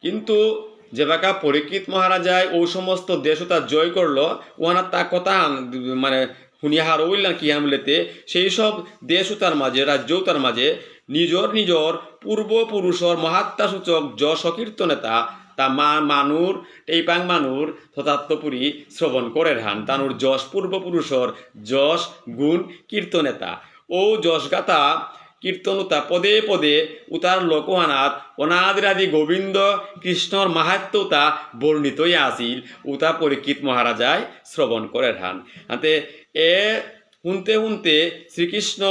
কিন্তু যেবাকা পরীক্ষিত মহারাজায় ও সমস্ত দেশ ও তা জয় করলো, ওহানা তা কথা আন-, মানে, হুনিয়া হারৌ ইল্লান কিহান বুলেতে, সেই সব দেশ ও তার মাঝে, রাজ্য ও তার মাঝে, নিজর নিজর পূর্বপুরুষর মহাত্মা সূচক যশ কীর্তন এতা, তা মা-, মানুর, টেইপাং মানুর, তথাত্মপুরী শ্রবণ করের হান, তানুর যশ, পূর্বপুরুষর যশ, গুণ, কীর্তন এতা। ও যশগাথা কীর্তন উতা পদে পদে উতার লোকহানাত অনাদিরাদি গোবিন্দ কৃষ্ণর মাহাত্ম্য উতা বর্ণিত হইয়া আসিল, উতা পরীক্ষিত মহারাজায় শ্রবণ করের হান। আনতে এ হুনতে হুনতে শ্রীকৃষ্ণ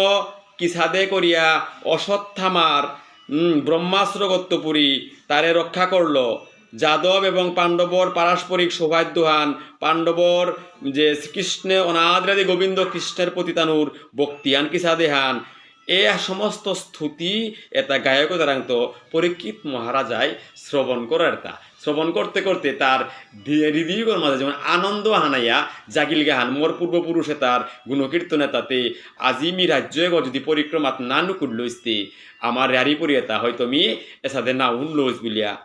কিসাদে করিয়া অশ্বত্থামার, উম, ব্রহ্মাস্ত্র গত্তপুরী তারে রক্ষা করল, যাদব এবং পাণ্ডবর পারস্পরিক সৌহার্দ্যহান, পাণ্ডবর যে শ্রীকৃষ্ণে অনাদিরাদি গোবিন্দ কৃষ্ণের প্রতি তানুর ভক্তিহান কিসাদেহান, এ সমস্ত স্তুতি এতা গায়ক তারাংত পরীক্ষিত মহারাজায় শ্রবণ করার তা। শ্রবণ করতে করতে তার হৃ-, হৃদয়গর মাঝে যেমন আনন্দ হানাইয়া জাগিল গাহান, মোর পূর্বপুরুষে তার গুণকীর্তনে তাতে আজি মি রাজ্য এগো যদি পরিক্রমাত না নুকুল্লইস্তে, আমার রারি পরিয়ে তা হয়তো মি এসাদে না উনলইস বুলিয়া।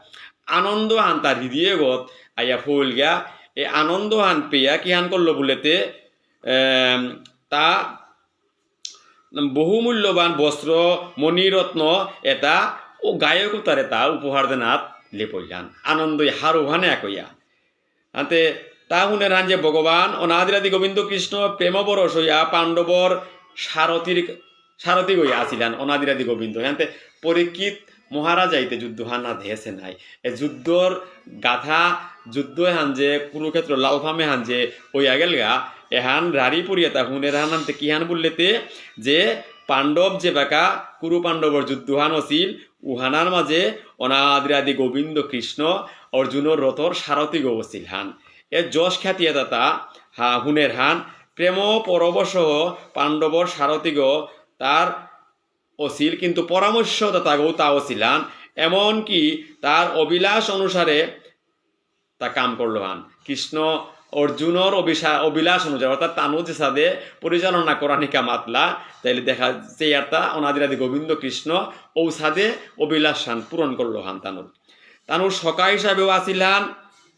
আনন্দ হান তার হৃদয়গত আইয়া ফুল গিয়া, এ আনন্দ হান পেয়া কিহান করলো বুলেতে, এম, তা বহুমূল্যবান বস্ত্র, মণিরত্ন এতা ও গায়ক তারে তা উপহার দেনাত লেপইলান। আনন্দই হারৌহানে আকইয়া। আনতে তা হুনের হান যে ভগবান অনাদিরাদি গোবিন্দ কৃষ্ণ প্রেম পরশ হইয়া পাণ্ডবর সারথীর সারথি গই আসিলান অনাদিরাদি গোবিন্দ। এহানতে পরীক্ষিত মহারাজা ইতে যুদ্ধ হান না দেহেসে নাই। এ যুদ্ধর গাথা, যুদ্ধ এহান যে কুরুক্ষেত্র লালফামে হান যে ওইয়া গেলগা, এহান রারি পুরিয়া তা হুনের হান আনতে কিহান বুললেতে যে পাণ্ডব যে বাকা কুরু পাণ্ডবর যুদ্ধ হান অসিল, উহানার মাঝে অনাদিরাদি গোবিন্দ কৃষ্ণ অর্জুনর রথর সারথি গো অসিল হান। এ যশ খ্যাতি এতা তা হা হুনের হান প্রেম পরবশ পাণ্ডবর সারথিগ তার অসিল, কিন্তু পরামর্শদাতাগও তা অসিলান, এমনকি তার অভিলাষ অনুসারে তা কাম করলো হান। কৃষ্ণ অর্জুনর অভিশা-, অভিলাষ অনুযায়ী, অর্থাৎ তানু যে সাদে পরিচালনা করানিকা মাতলা, তাইলে দেখা যে আর তা অনাদিরাদি গোবিন্দ কৃষ্ণ ঔ সাদে অভিলাষ হান পূরণ করলো হান তানুর। তানুর সখা হিসাবেও আসিল হান,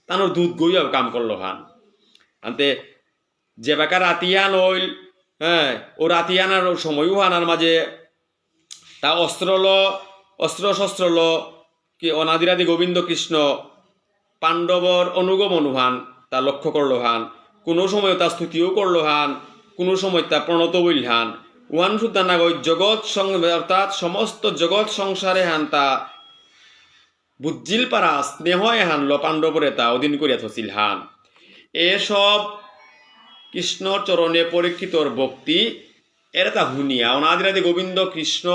তানুর দূত গইয়াও কাম করলো হান। আনতে যেবাকা রাতিয়ান অইল, হ্যাঁ, ও রাতিয়ানার সময় উহানার মাঝে তা অস্ত্রল, অস্ত্র শস্ত্রল, কি অনাদিরাদি গোবিন্দ কৃষ্ণ পাণ্ডবর অনুগমন উহান তা লক্ষ্য করলো হান, কোনো সময় তা স্তুতিও করলো হান, কোনো সময় তা প্রণত বইল হান, উহান শুদ্ধা নাগই জগৎ সং-, অর্থাৎ সমস্ত জগৎ সংসারে হান তা বুঝিল পারা স্নেহ এহানলো পাণ্ডবরে তা অধীন করিয়া থসিল হান। এসব কৃষ্ণর চরণে পরীক্ষিতর ভক্তি এরে তা হুনিয়া অনাদিরাদি গোবিন্দ কৃষ্ণ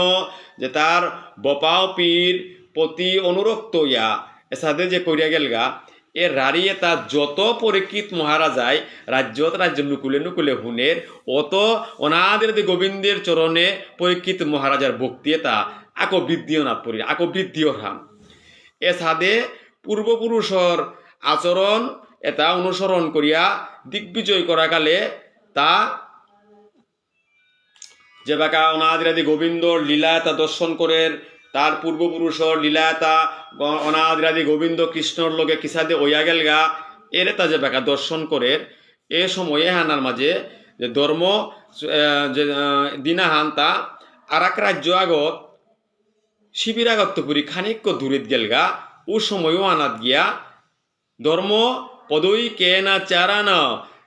যে তার বপাও পীর প্রতি অনুরক্ত ইয়া এসাদে যে করিয়া গেলগা, এ রারি এতা যত পরীক্ষিত মহারাজায় রাজ্যত রাজ্য নুকুলে নুকুলে হুনের, অত অনাদিরাদি গোবিন্দের চরণে পরীক্ষিত মহারাজার ভক্তি এতা আকো বৃদ্ধি অনাত পরি, আকো বৃদ্ধি অরহান। এসাদে পূর্বপুরুষর আচরণ এতা অনুসরণ করিয়া দিগ্বিজয় করা কালে তা যেবাকা অনাদিরাদি গোবিন্দর লীলা এতা দর্শন করের, তার পূর্বপুরুষর লীলা এতা গ-, অনাদিরাদি গোবিন্দ কৃষ্ণর লগে কিসাদে ওয়া গেলগা, এরে তা যেবাকা দর্শন করের, এ সময় এহানার মাঝে যে ধর্ম, এ, যে, এ, দিনাহান তা আরাক রাজ্য আগত, শিবির আগত পুরি খানিক দূরিত গেলগা, ও সময়ও আনাত গিয়া ধর্ম পদৈকেন চারণ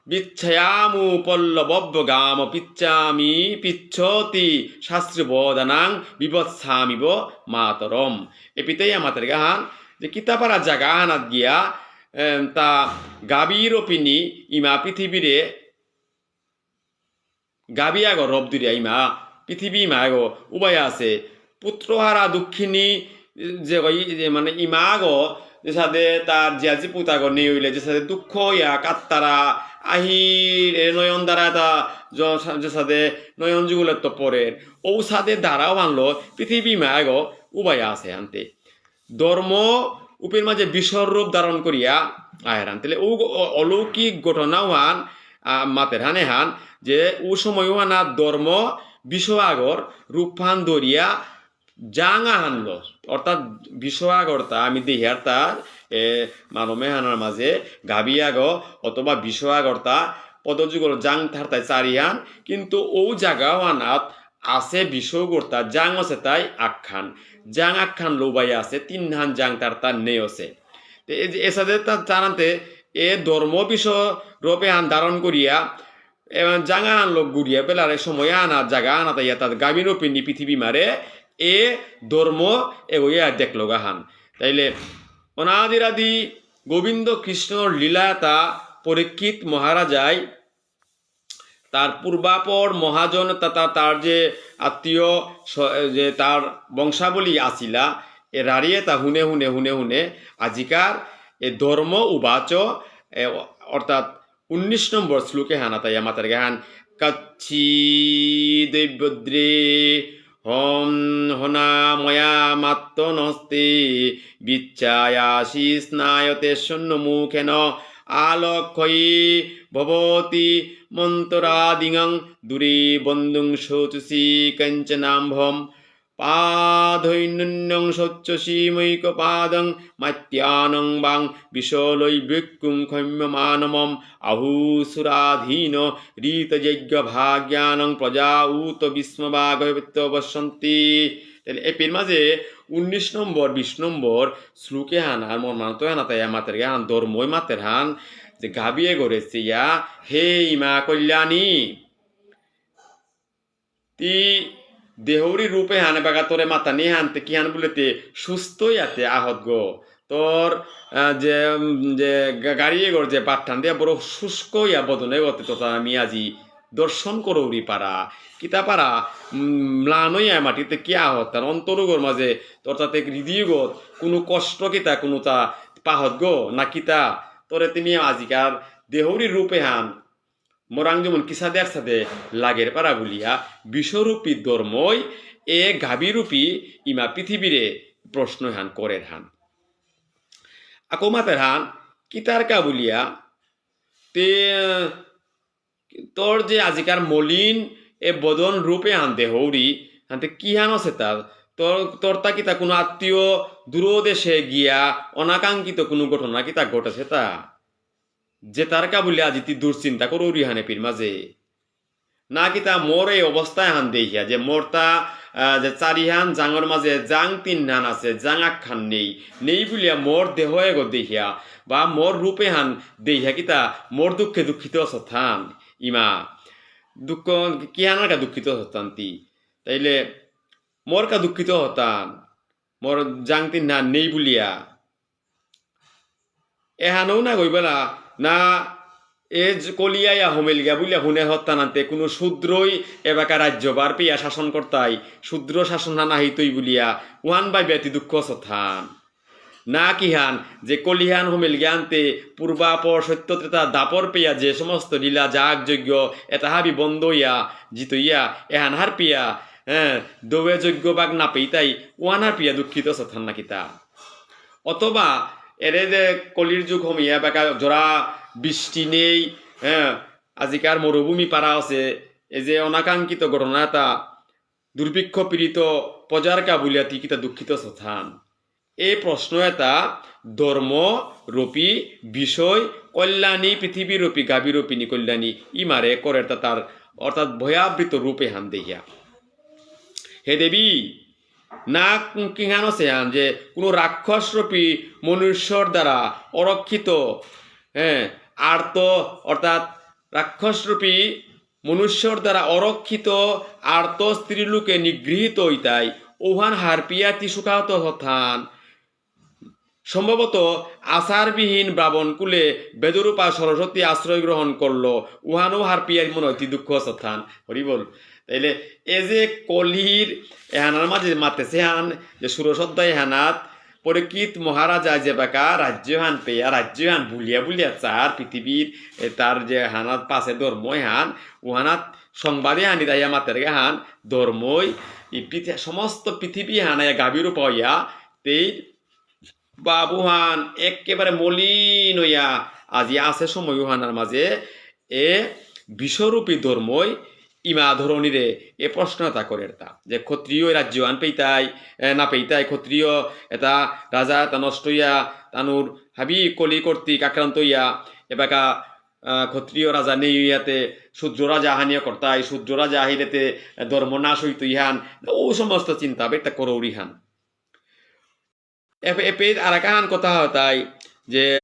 বিচ্ছয়ামু পল্লবব্য গাম পিচ্ছামি পিচ্ছতি শাস্ত্রী বদনাং বিবৎসামিব মাতরম। এপিতেই আমাদের গাহান যে কিতাপারা জাগা আনাত গিয়া, এম, তা গাভী রূপিণী ইমা পৃথিবীরে গাভী আগো রব দুরিয়া ইমা, পৃথিবী ইমা আগো উবায়া আছে। পুত্রহারা দুঃখিনী যে কই, যে মানে ইমা আগো, যে সাদে তার জিয়াজি পুতাগো নেই হইলে, যে সাদে দুঃখ ইয়া কাত্তারা, আহির, এ নয়ন দ্বারা তা জ-, যে সাদে নয়ন যুগলের তো পরের, ও সাদে দ্বারাও আনলো, পৃথিবী ইমা আগো উবায়া আছে আনতে। ধর্ম উপের মাঝে বিষর রূপ ধারণ করিয়া আহেরান। তাহলে ও গ-, অ-, অলৌকিক ঘটনা ওহান, আ, মাতের হানে হান, যে ও সময় ওহানা ধর্ম বিষ আগর রূপহান ধরিয়া জাং আহানলো। অর্থাৎ বিষ আগরতা আমি দেহিয়ার তার, এ, মানমে হানার মাঝে গাভী আগ অথবা বিষ আগরতা পদযুগল জাং থারতাই চারিহান, কিন্তু ও জাগা ওহানাত আছে বিষ আগরতা জাং আছে তাই আখ্যান। জাং আখ্যান লোবাই আছে, তিনহান জাং তার তার নেই আছে। তে এ যে এসাদে তা-, তারান্তে এ ধর্ম বিষ রূপে হান ধারণ করিয়া এবং জাগা আন লোক ঘুরিয়া বেলারে সময় আনা জাগা আনা তাইয়া তার গাভী রূপিণী পৃথিবী মারে এ ধর্ম এগোইয়া দেখলো গাহান। তাইলে অনাদিরাদি গোবিন্দ কৃষ্ণর লীলা তা পরীক্ষিত মহারাজায় তার পূর্বাপর মহাজন তথা তার যে আত্মীয় স-, যে তার বংশাবলী আসিলা, এ রারিয়ে তা হুনে হুনে হুনে হুনে আজিকার এ ধর্ম উবাচ, এ অর্থাৎ উনিশ নম্বর শ্লোকে হানা তাইয়া মাতার গাহান, কচ্ছি দৈবদ্রে হম হনা ময়া মাত্ত নস্তে বিচ্ছায়াসি স্নায়তে শূন্য মুখেন আলক্ষয়ী ভবতি মন্তরাদিঙং দূরে বন্ধুং শোচসি কঞ্চনাম্ভম পাদৈন্যং শোচসি মৈকপাদং মাত্যানং বাং বিশলৈ ভিক্ষুং ক্ষম্যমানমম আহু সুরাধীন ঋতযজ্ঞ ভাগ্যানং প্রজা উত বিস্মবাগত্যবসন্তি। তাহলে এপির মাঝে উনিশ নম্বর, বিশ নম্বর শ্লোকে হানার মর্মান্ত হানা তাই মাতের হান ধর্মই মাতের হান যে গাবিয়ে গড়েছে ইয়া, হে ইমা কল্যাণী, তি দেহরি রূপে হানে বাগা তোরে মাতানি হানতে কি হান বুলেতে সুস্থ ইয়াতে আহত গো। তোর, আহ, যে, উম, যে গা-, গাড়ি এগোর যে পাঠান দিয়া বড় শুষ্ক ইয়া বদনে গতে তোতা আমি আজি দর্শন করৌরি পারা। কিতা পারা, উম, ম্লান ইয়া মাটিতে কি আহত? তার অন্তরগর মাঝে তোর তাতে হৃদয়গত কোনো কষ্ট কিতা কোনো তা পাহত গো না কিতা? তোরে তুমি আজিকার দেহরি রূপে হান মোরাং যেমন কিসাদে একসাদে লাগের পারা বুলিয়া বিশ্বরূপী ধর্মই এ গাভীরূপী ইমা পৃথিবীরে প্রশ্ন হান করের হান। আকো মাতের হান, কিতার কা বুলিয়া, তে, তোর যে আজিকার মলিন এ বদন রূপে হান দেহৌরি, হানতে কি হান আছে তার? তোর, তোর তা কিতা কোনো আত্মীয় দূর দেশে গিয়া অনাকাঙ্ক্ষিত কোনো ঘটনা কিতা ঘটেছে তা? যে তার কা বুলে আজি তি দুশ্চিন্তা করৌরি হানে পির মাঝে। না কিতা মোর এই অবস্থা হান দেখিয়া, যে মোর তা, আহ, যে চারিহান জাঙর মাঝে জাং তিনহান আছে, জাং আহান নেই, নেই বুলিয়া মোর দেহ এগো দেখিয়া, বা মোর রূপে হান দেখিয়া কিতা মোর দুঃখে দুঃখিত অসথান, ইমা। দুঃখ, কি হানার কা দুঃখিত অসথান তি? তাইলে মোর কা দুঃখিত হতান, মোর জাং তিনহান নেই বুলিয়া, এহানও না গইবেলা, না এ জ-, কলিয়ায়া হমিলগা বুলিয়া হুনে হত্তানান্তে কোনো শূদ্রই এবাকা রাজ্যভার পেয়া শাসন করতাই, শূদ্র শাসন না নাহিতই বুলিয়া, উহান ভাবিয়া তি দুঃখ সথান। না কিহান, যে কলিহান হমিলগা আনতে পূর্বাপর সত্য ত্রেতা দ্বাপর পেয়া যে সমস্ত লীলা যাগ যজ্ঞ এতা হাবি বন্ধ ইয়া, জিতইয়া, এহান হারপিয়া, হ্যাঁ, দৌয়ে যজ্ঞ ভাগ না পেইতাই, উহান হারপিয়া দুঃখিত সথান না কিতা। অথবা এরে যে কলির যুগ হমিয়া বাকা জরা বৃষ্টি নেই, হ্যাঁ, আজিকার মরুভূমি পারা আছে, এই যে অনাকাঙ্ক্ষিত ঘটনা এতা দুর্ভিক্ষ পীড়িত প্রজার কা বুলিয়া তি কিতা দুঃখিত সথান। এই প্রশ্ন এতা ধর্ম রূপী বিষয় কল্যাণী পৃথিবী রূপী গাভী রূপিণী কল্যাণী ইমারে করের তা তার অর্থাৎ ভয়াবৃত রূপে হান দেহিয়া। হে দেবী, না কিহানো সেহান যে কোনো রাক্ষসরূপী মনুষ্যর দ্বারা অরক্ষিত, হ্যাঁ, আর্ত অর্থাৎ রাক্ষসরূপী মনুষ্যর দ্বারা অরক্ষিত আর্ত স্ত্রীলোকে নিগৃহীত হইতাই, ওহান হারপিয়া তি শোকাহত হথান। সম্ভবত আচারবিহীন ব্রাহ্মণ কুলে বেদরূপা সরস্বতী আশ্রয় গ্রহণ করল, উহানও হারপিয়া মনে অতি দুঃখ সথান। হরি বল। তাইলে এ যে কলির এহানার মাঝে মাতেছে হান যে ষোড়শ অধ্যায় এহানাত পরীক্ষিত মহারাজা যে বাকা রাজ্য হান পেয়া, রাজ্য হান বুলিয়া বুলিয়া চার পৃথিবীর এ তার যে হানাত পাশে ধর্ম হান, উহানাত সংবাদে হানি দাইয়া মাতের গে হান ধর্মই ই পৃথি-, সমস্ত পৃথিবী হানায় গাভীর পাইয়া তেই বাবুহান একেবারে মলিন হইয়া আজি আছে সময় উহানার মাঝে এ বিশ্বরূপী ধর্মই ইমা ধরণীরে এ প্রশ্ন এতা করের তা। যে ক্ষত্রিয় রাজ্য আন পেইতাই, এ, না পেইতাই, ক্ষত্রিয় এতা রাজা এতা নষ্ট হইয়া তানুর হাবি কলি কর্তৃক আক্রান্ত হইয়া এবাকা, আহ, ক্ষত্রিয় রাজা নেই হইয়াতে শূদ্র রাজা হানিয়া করতাই, শূদ্র রাজা আহিলেতে ধর্ম নাশ হইতো ইহান, ও সমস্ত চিন্তা বেটা করৌরি হান। এপে-, এপেইত আরাকাহান কথা হতাই যে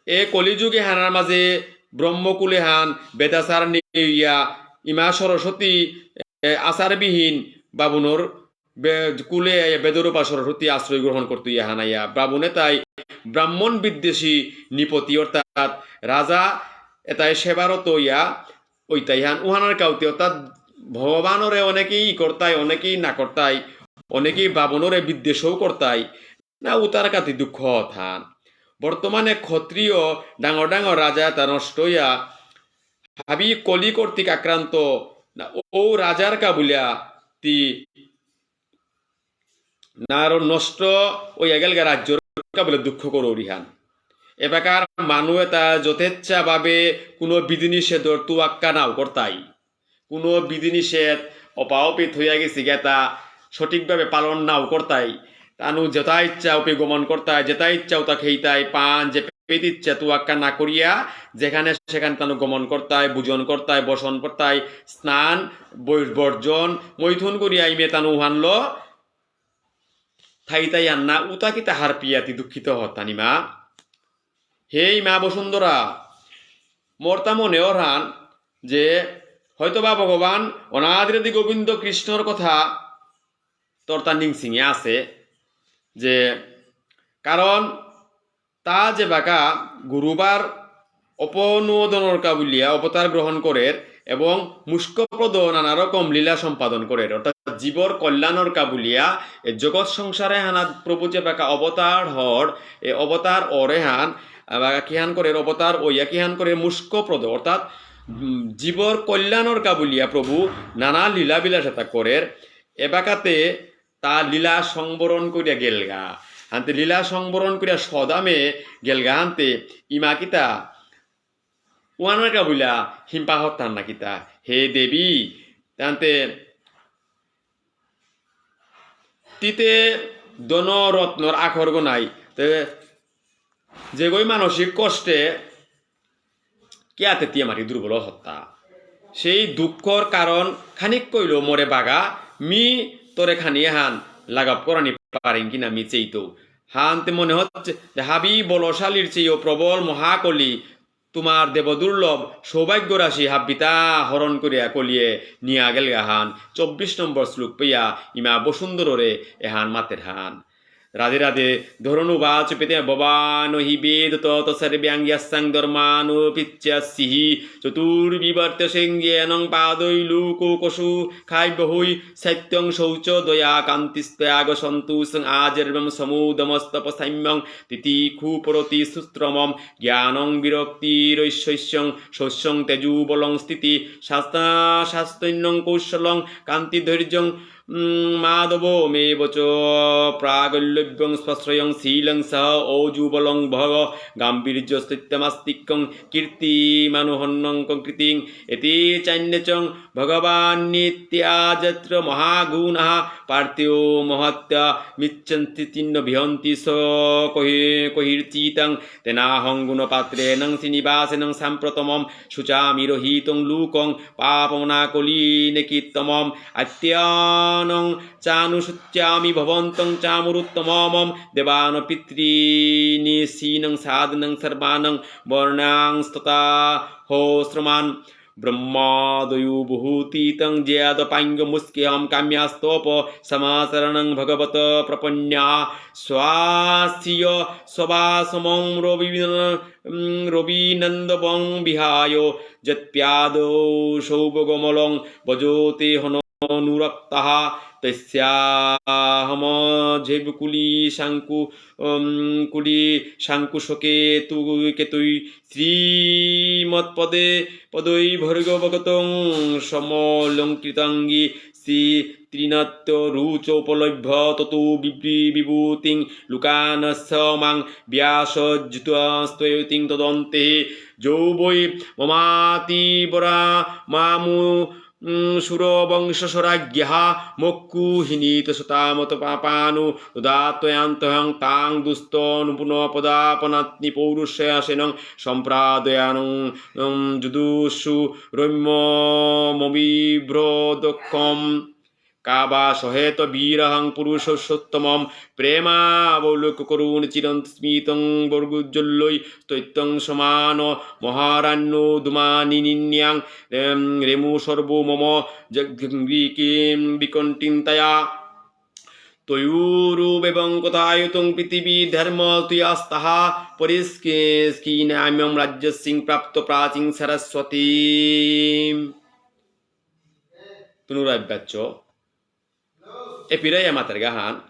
এ কলিযুগে হানার মাঝে ব্রহ্মকুলে হান বেদাচার নেইয়া ইমা সরস্বতী, এ, আচারবিহীন বাবুনর বে-, কুলে এ বেদরূপা সরস্বতী আশ্রয় গ্রহণ করতে ইয়া হানাইয়া। ব্রাহ্মণে তাই ব্রাহ্মণ বিদ্বেষী নৃপতি অর্থাৎ রাজা এতাই সেবারত ইয়া ওইতাই হান উহানার কাউতে অর্থাৎ ভগবানরে অনেকেই ই করতাই, অনেকেই না করতাই, অনেকেই ব্রাহ্মণরে বিদ্বেষও করতাই, না উতার কাতি দুঃখ থান। বর্তমানে ক্ষত্রিয় ডাঙর ডাঙর রাজা এতা নষ্ট হইয়া হাবি কলি কর্তৃক আক্রান্ত, না ও রাজার কা বুলিয়া তি না আরো নষ্ট হইয়া গেলগা রাজ্যর কা বুলে দুঃখ করৌরি হান। এবাকার মানু এতা যথেচ্ছাভাবে কোনো বিধি নিষেধর তুয়াক্কা নাও করতাই। কোনো বিধি নিষেধ অপাওপি থইয়া গেছি গেতা সঠিকভাবে পালন নাও করতাই। তানু যেতা ইচ্ছা উপে গমন করতাই, যেতা ইচ্ছা উতা খেইতাই, পান যে পেট ইচ্ছা তুয়াক্কা না করিয়া যেখানে সেখানে তানু গমন করতাই, ভোজন করতাই, বসন করতাই, স্নান, বৈ-, বর্জন, মৈথুন করিয়া ইমে তানু উহানলো থাইতাই আন্না উতা কিতা হারপিয়া তি দুঃখিত হতানি মা। হে ইমা বসুন্ধরা, মোর তা মনে অরহান যে হয়তোবা ভগবান অনাদিরাদি গোবিন্দ কৃষ্ণর কথা তোর তা নিংসিঙে আছে যে কারণ তা যে বাকা গুরুবার অপনুমোদনর কা বুলিয়া অবতার গ্রহণ করের এবং মুষ্কপ্রদ নানা রকম লীলা সম্পাদন করের, অর্থাৎ জীবর কল্যাণর কা বুলিয়া এ জগৎ সংসারে হানাত প্রভু যে বাকা অবতার হর, এ অবতার অরে হান, আ, বাকা কিহান করের অবতার ওইয়া কিহান করের মুষ্কপ্রদ, অর্থাৎ, উম, জীবর কল্যাণর কা বুলিয়া প্রভু নানা লীলা বিলাসিতা করের। এবাকাতে তা লীলা সংবরণ করিয়া গেলগা। হানতে লীলা সংবরণ করিয়া স্বধামে গেলগা হানতে ইমা কিতা ওয়ানর কা বুলা হিম্পা হতান না কিতা। হে দেবী, তানতে তিতে ধন রত্নর আখরগ নাই। তে যেগই মানসিক কষ্টে কিয়াতে তিয়া মাটি দুর্বল হত্তা। সেই দুঃখর কারণ খানিক কইল মোরে বাগা, মি তোরে খানি হান লাগাপ করানি পারিং কিনা মি চেইতো। হানতে মনে হচ্ছে যে হাবি বলশালীর চেয়েও প্রবল মহাকলি তোমার দেবদুর্লভ সৌভাগ্য রাশি হাব্বিতা হরণ করিয়া কলিয়ে নিয়া গেলগা হান। চব্বিশ নম্বর শ্লোক পেয়া ইমা বসুন্ধররে এহান মাতের হান। রাধে রাধে। ধরণুবাচ পিতে ভবান হি বেদ তত সর্বাং যস্যাং ধর্মানুপিচ্ছাসিহি। চতুর্বিবর্ত সংজ্ঞানং পাদৈ লোককোষু খাব্যহৈ। সত্যং শৌচ দয়া কান্তিস্ত্যাগ সন্তোষং আজর্বম সমোদমস্তপ সাম্যং তিতিক্ষু পরতি সুশ্রমম। জ্ঞানং বিরক্তিরৈশ্বস্যং শৌচং তেজোবলং স্থিতি শাস্তা শাস্তন্যং কৌশলং কান্তি ধৈর্যং উম, মাধবমেব চ প্রাগল্ভ্যং স্বশ্রয়ং শীলং সহ ঔজুবলং ভগ গাম্ভীর্য স্থিত্যমাস্তিক্যং কীর্তিমানুহন্যং কীর্তিং। এতে চান্যচং ভগবান নিত্যা যত্র মহাগুণাঃ পার্থিব মহত্য মিচ্ছন্তি চিহ্ন বিহন্তি স কহি কহির্চিতং। তেনাহং গুণপাত্রেণং শ্রীনিবাসেনং সাম্প্রতমম শুচামি রহিতং লোকং পাপমনাকলিনকিত্তমম। আত্মানং চানুশোচামি ভবন্তং চামুরুত্তমমম। দেবান পিতৃনিশীনং সাধুনং সর্বানং বর্ণাংস্তথা হো শ্রমান। ব্রহ্মাদয়ো বহুতীতং জ্ঞাতপাঙ্গমুষ্কেহম কাম্যাস্তব সমাচরণং ভগবত প্রপন্না স্বাস্থ্য সভাসমং রবীন উম, রবীনন্দবং বিহায় যৎপ্যাদৌ সৌভগমলং ভজতে হননুরক্তাঃ। তস্যাহম ঝেবকুলি শাঙ্কু, উম, কুলি শাঙ্কুশকেতু-, কেতুই শ্রীমৎপদে পদৈ ভর্গবগতং সমলঙ্কৃতাঙ্গী শ্রী ত্রিনত্য রুচ উপলভ্য ততো বিবৃ-, বিভূতিং লোকানস্য মাং ব্যাসজ্যুতস্ত্বয়তিং তদন্তে। যৌ বৈ মমাতিবরা মামু, উম, সুরবংশসরাজ্ঞা মক্কুহিনীত সতামত পাপানু দদাত্বয়ান্তহং তাং দুস্তনুপুনপদাপনাত্নি পৌরুষেণ সম্প্রাদয়ানং, উম, যুদুষু রম্য মবিভ্রদক্ষম। কাবা সহেত বিরহং পুরুষোত্তমম প্রেমাবলোক করুণ চিরন্ত স্মিতং বর্গুজ্জ্বল্যৈ স্তৈত্যং সমান মহারাণ্যো ধূমানিনিন্যাং রেম-, রেমু সর্বো মম জগ্রিকিম বিকণ্ঠিন্তয়া। তয়োরুবেবং কথায়ুতং পৃথিবী ধর্ম তুয়াস্তহা পরিষ্কি-, স্কিনাম্যম রাজ্যসিং প্রাপ্ত প্রাচীন সরস্বতী। পুনরায় বাচ্য। এ পিরাইয়া মাতের গাহান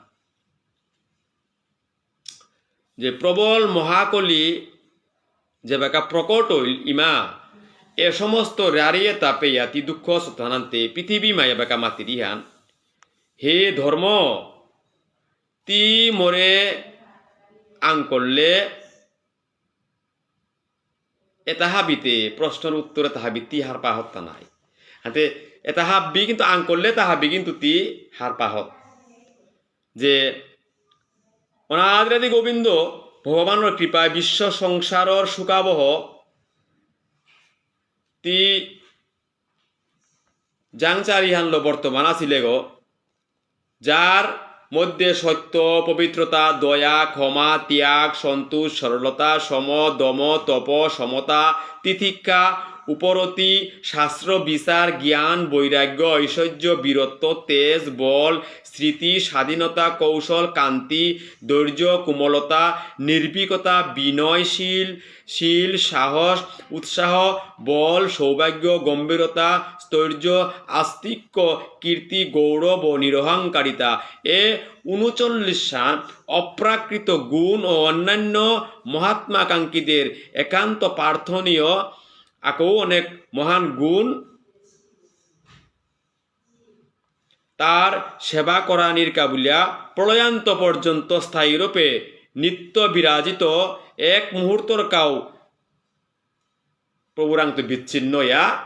যে প্রবল মহাকলি যেবাকা প্রকট হইল ইমা, এ সমস্ত রারি এতা পেয়া তি দুঃখ সতানান্তে পৃথিবী মা এবাকা মাতিরিহান। হে ধর্ম, তি মোরে আং করলে এতা হাবিতে প্রশ্নর উত্তর এতা হাবি তি হারপা হত্তা নাই। হাতে এতা হাবি কিন্তু আং করলে এতা হাবি কিন্তু তি হারপা হত। যে অনাদিরাদি গোবিন্দ ভগবানর কৃপায় বিশ্ব সংসারর সুখাবহ তি জাংচারিহানলো বর্তমান আসিলে গো, যার মধ্যে সত্য, পবিত্রতা, দয়া, ক্ষমা, ত্যাগ, সন্তোষ, সরলতা, সম, দম, তপ, সমতা, তিতিক্ষা, উপরতি, শাস্ত্র বিচার, জ্ঞান, বৈরাগ্য, ঐশ্বর্য, বীরত্ব, তেজ, বল, স্মৃতি, স্বাধীনতা, কৌশল, কান্তি, ধৈর্য, কোমলতা, নির্ভীকতা, বিনয়শীল, শীল, সাহস, উৎসাহ, বল, সৌভাগ্য, গম্ভীরতা, স্থৈর্য, আস্তিক্য, কীর্তি, গৌরব ও নিরহংকারিতা। এ ঊনচল্লিশহান অপ্রাকৃত গুণ ও অন্যান্য মহাত্মাকাঙ্ক্ষীদের একান্ত প্রার্থনীয় আকৌ অনেক মহান গুণ তার সেবা করানির কাবুলিয়া প্রলয়ান্ত পর্যন্ত স্থায়ী রূপে নিত্য বিরাজিত এক মুহূর্তর কাউ প্রভুরাংত বিচ্ছিন্ন ইয়া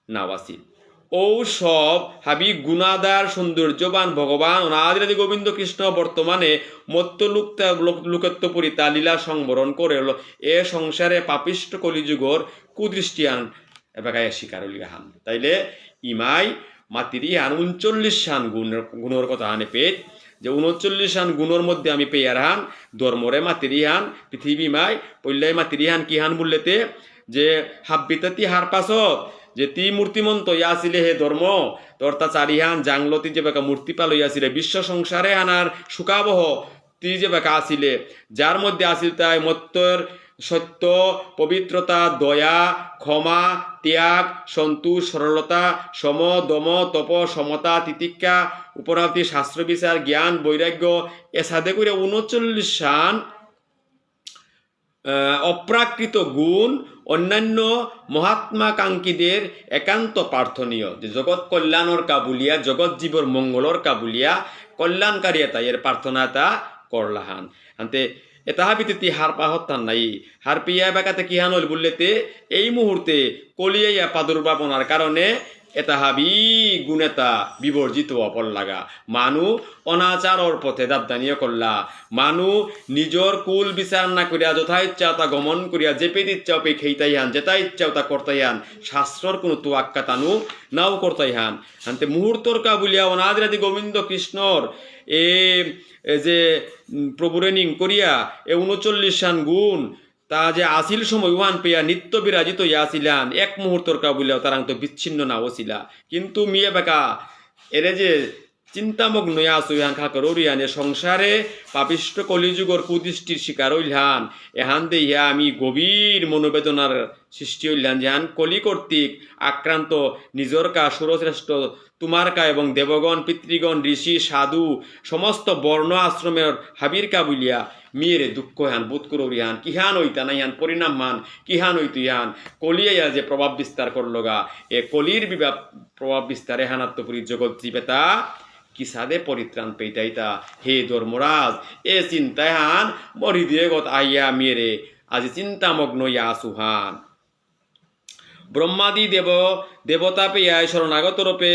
নাওয়াসি। ঔ সব হাবি গুণাধার সৌন্দর্যবান ভগবান অনাদিরাদি গোবিন্দ কৃষ্ণ বর্তমানে মত্ত লোকত্ব-, লোক-, লোকত্ব পুরিতা লীলা সংবরণ করে হলো এ সংসারে পাপিষ্ঠ কলিযুগর কুদৃষ্টিহান এবাকায় শিকার হইল হান। তাইলে ইমাই মাতিরি হান ঊনচল্লিশহান গুণর, গুণর কথা হানে পেত, যে ঊনচল্লিশহান গুণর মধ্যে আমি পেয়ার হান, ধর্মরে মাতিরি হান, পৃথিবী মাই, পল্লাই মাতিরি হান কি হান বললেতে, যে হাব্বিতে তি হারপাস, যে তি মূর্তিমন্ত ইয়া আসিলে হে ধর্ম, তোর তা চারিহান জাংলতি যে বেকা মূর্তি পালই আসিলে, বিশ্ব সংসারে হানার সুখাবহ, তি যেবাকা আসিলে, যার মধ্যে আসিল তাই মত্তর সত্য, পবিত্রতা, দয়া, ক্ষমা, ত্যাগ, সন্তোষ, সরলতা, শম, দম, তপ, সমতা, তিতিক্ষা, উপরাতি, শাস্ত্র বিচার, জ্ঞান, বৈরাগ্য, এসাদে করে ঊনচল্লিশহান, আহ, অপ্রাকৃত গুণ অন্যান্য মহাত্মাকাঙ্ক্ষীদের একান্ত প্রার্থনীয়। যে জগৎ কল্যাণর কাবুলিয়া, জগৎ জীবর মঙ্গলর কাবুলিয়া, কল্যাণকারী এতা এর প্রার্থনা এতা করলাহান। আনতে এতা হাবিতে তি হারপা হত্তান নাই। হারপিয়া বাকাতে কিহান হইল বুললেতে, এই মুহূর্তে কলিয়া প্রাদুর্ভাব হনার কারণে এতা হাবি গুণ এতা বিবর্জিত হওয়া পড় লাগা। মানু অনাচারর পথে দাবদানিও করলা। মানু নিজর কুল বিচার না করিয়া যথা ইচ্ছা তা গমন করিয়া যেপেত ইচ্ছা ওপে খেইতাই হান, যেতা ইচ্ছা তা করতাই হান, শাস্ত্রর কোনো তোয়াক্কা তানু নাও করতাই হান। আনতে মুহূর্তর কাবুলিয়া অনাদিরাদি গোবিন্দ কৃষ্ণর এ, এ যে, উম, প্রভুরে নিং করিয়া এ ঊনচল্লিশহান গুণ তা যে আসিল সময় উহান পেয়া নিত্য বিরাজিত ইয়া আসিলান, এক মুহূর্তর কাবুলিয়া তারাং তো বিচ্ছিন্ন না হসিলা। কিন্তু মিয়ে বাকা এরে যে চিন্তামগ্ন ইয়া আসু ইহান খাকর অরিয়ানে সংসারে পাপিষ্ঠ কলিযুগর কুদৃষ্টির শিকার হইলহান, এহান দেহিয়া আমি গভীর মনোবেদনার সৃষ্টি হইলহান, যেহান কলি কর্তৃক আক্রান্ত নিজর কা সুরশ্রেষ্ঠ তোমার কা এবং দেবগণ, পিতৃগণ, ঋষি, সাধু, সমস্ত বর্ণ আশ্রমের হাবির কাবুলিয়া মিয়েরে দুঃখ হান, বোধ করো রিহান, কিহান হইতা না ইহান, পরিণাম হান, কিহান হইতু ইহান, কলিয়া যে প্রভাব বিস্তার করলগা, এ কলির বিভাব প্রভাব বিস্তারে হানাত্তপুরী জগৎ জীবেতা, কিসাদে পরিত্রাণ পেইতাইতা, হে ধর্মরাজ, এ চিন্তায় হান, মরি দিয়ে গত আইয়া মিয়েরে, আজি চিন্তামগ্ন ইয়া সুহান। ব্রহ্মাদি দেব দেবতা পেয়াই শরণাগত রূপে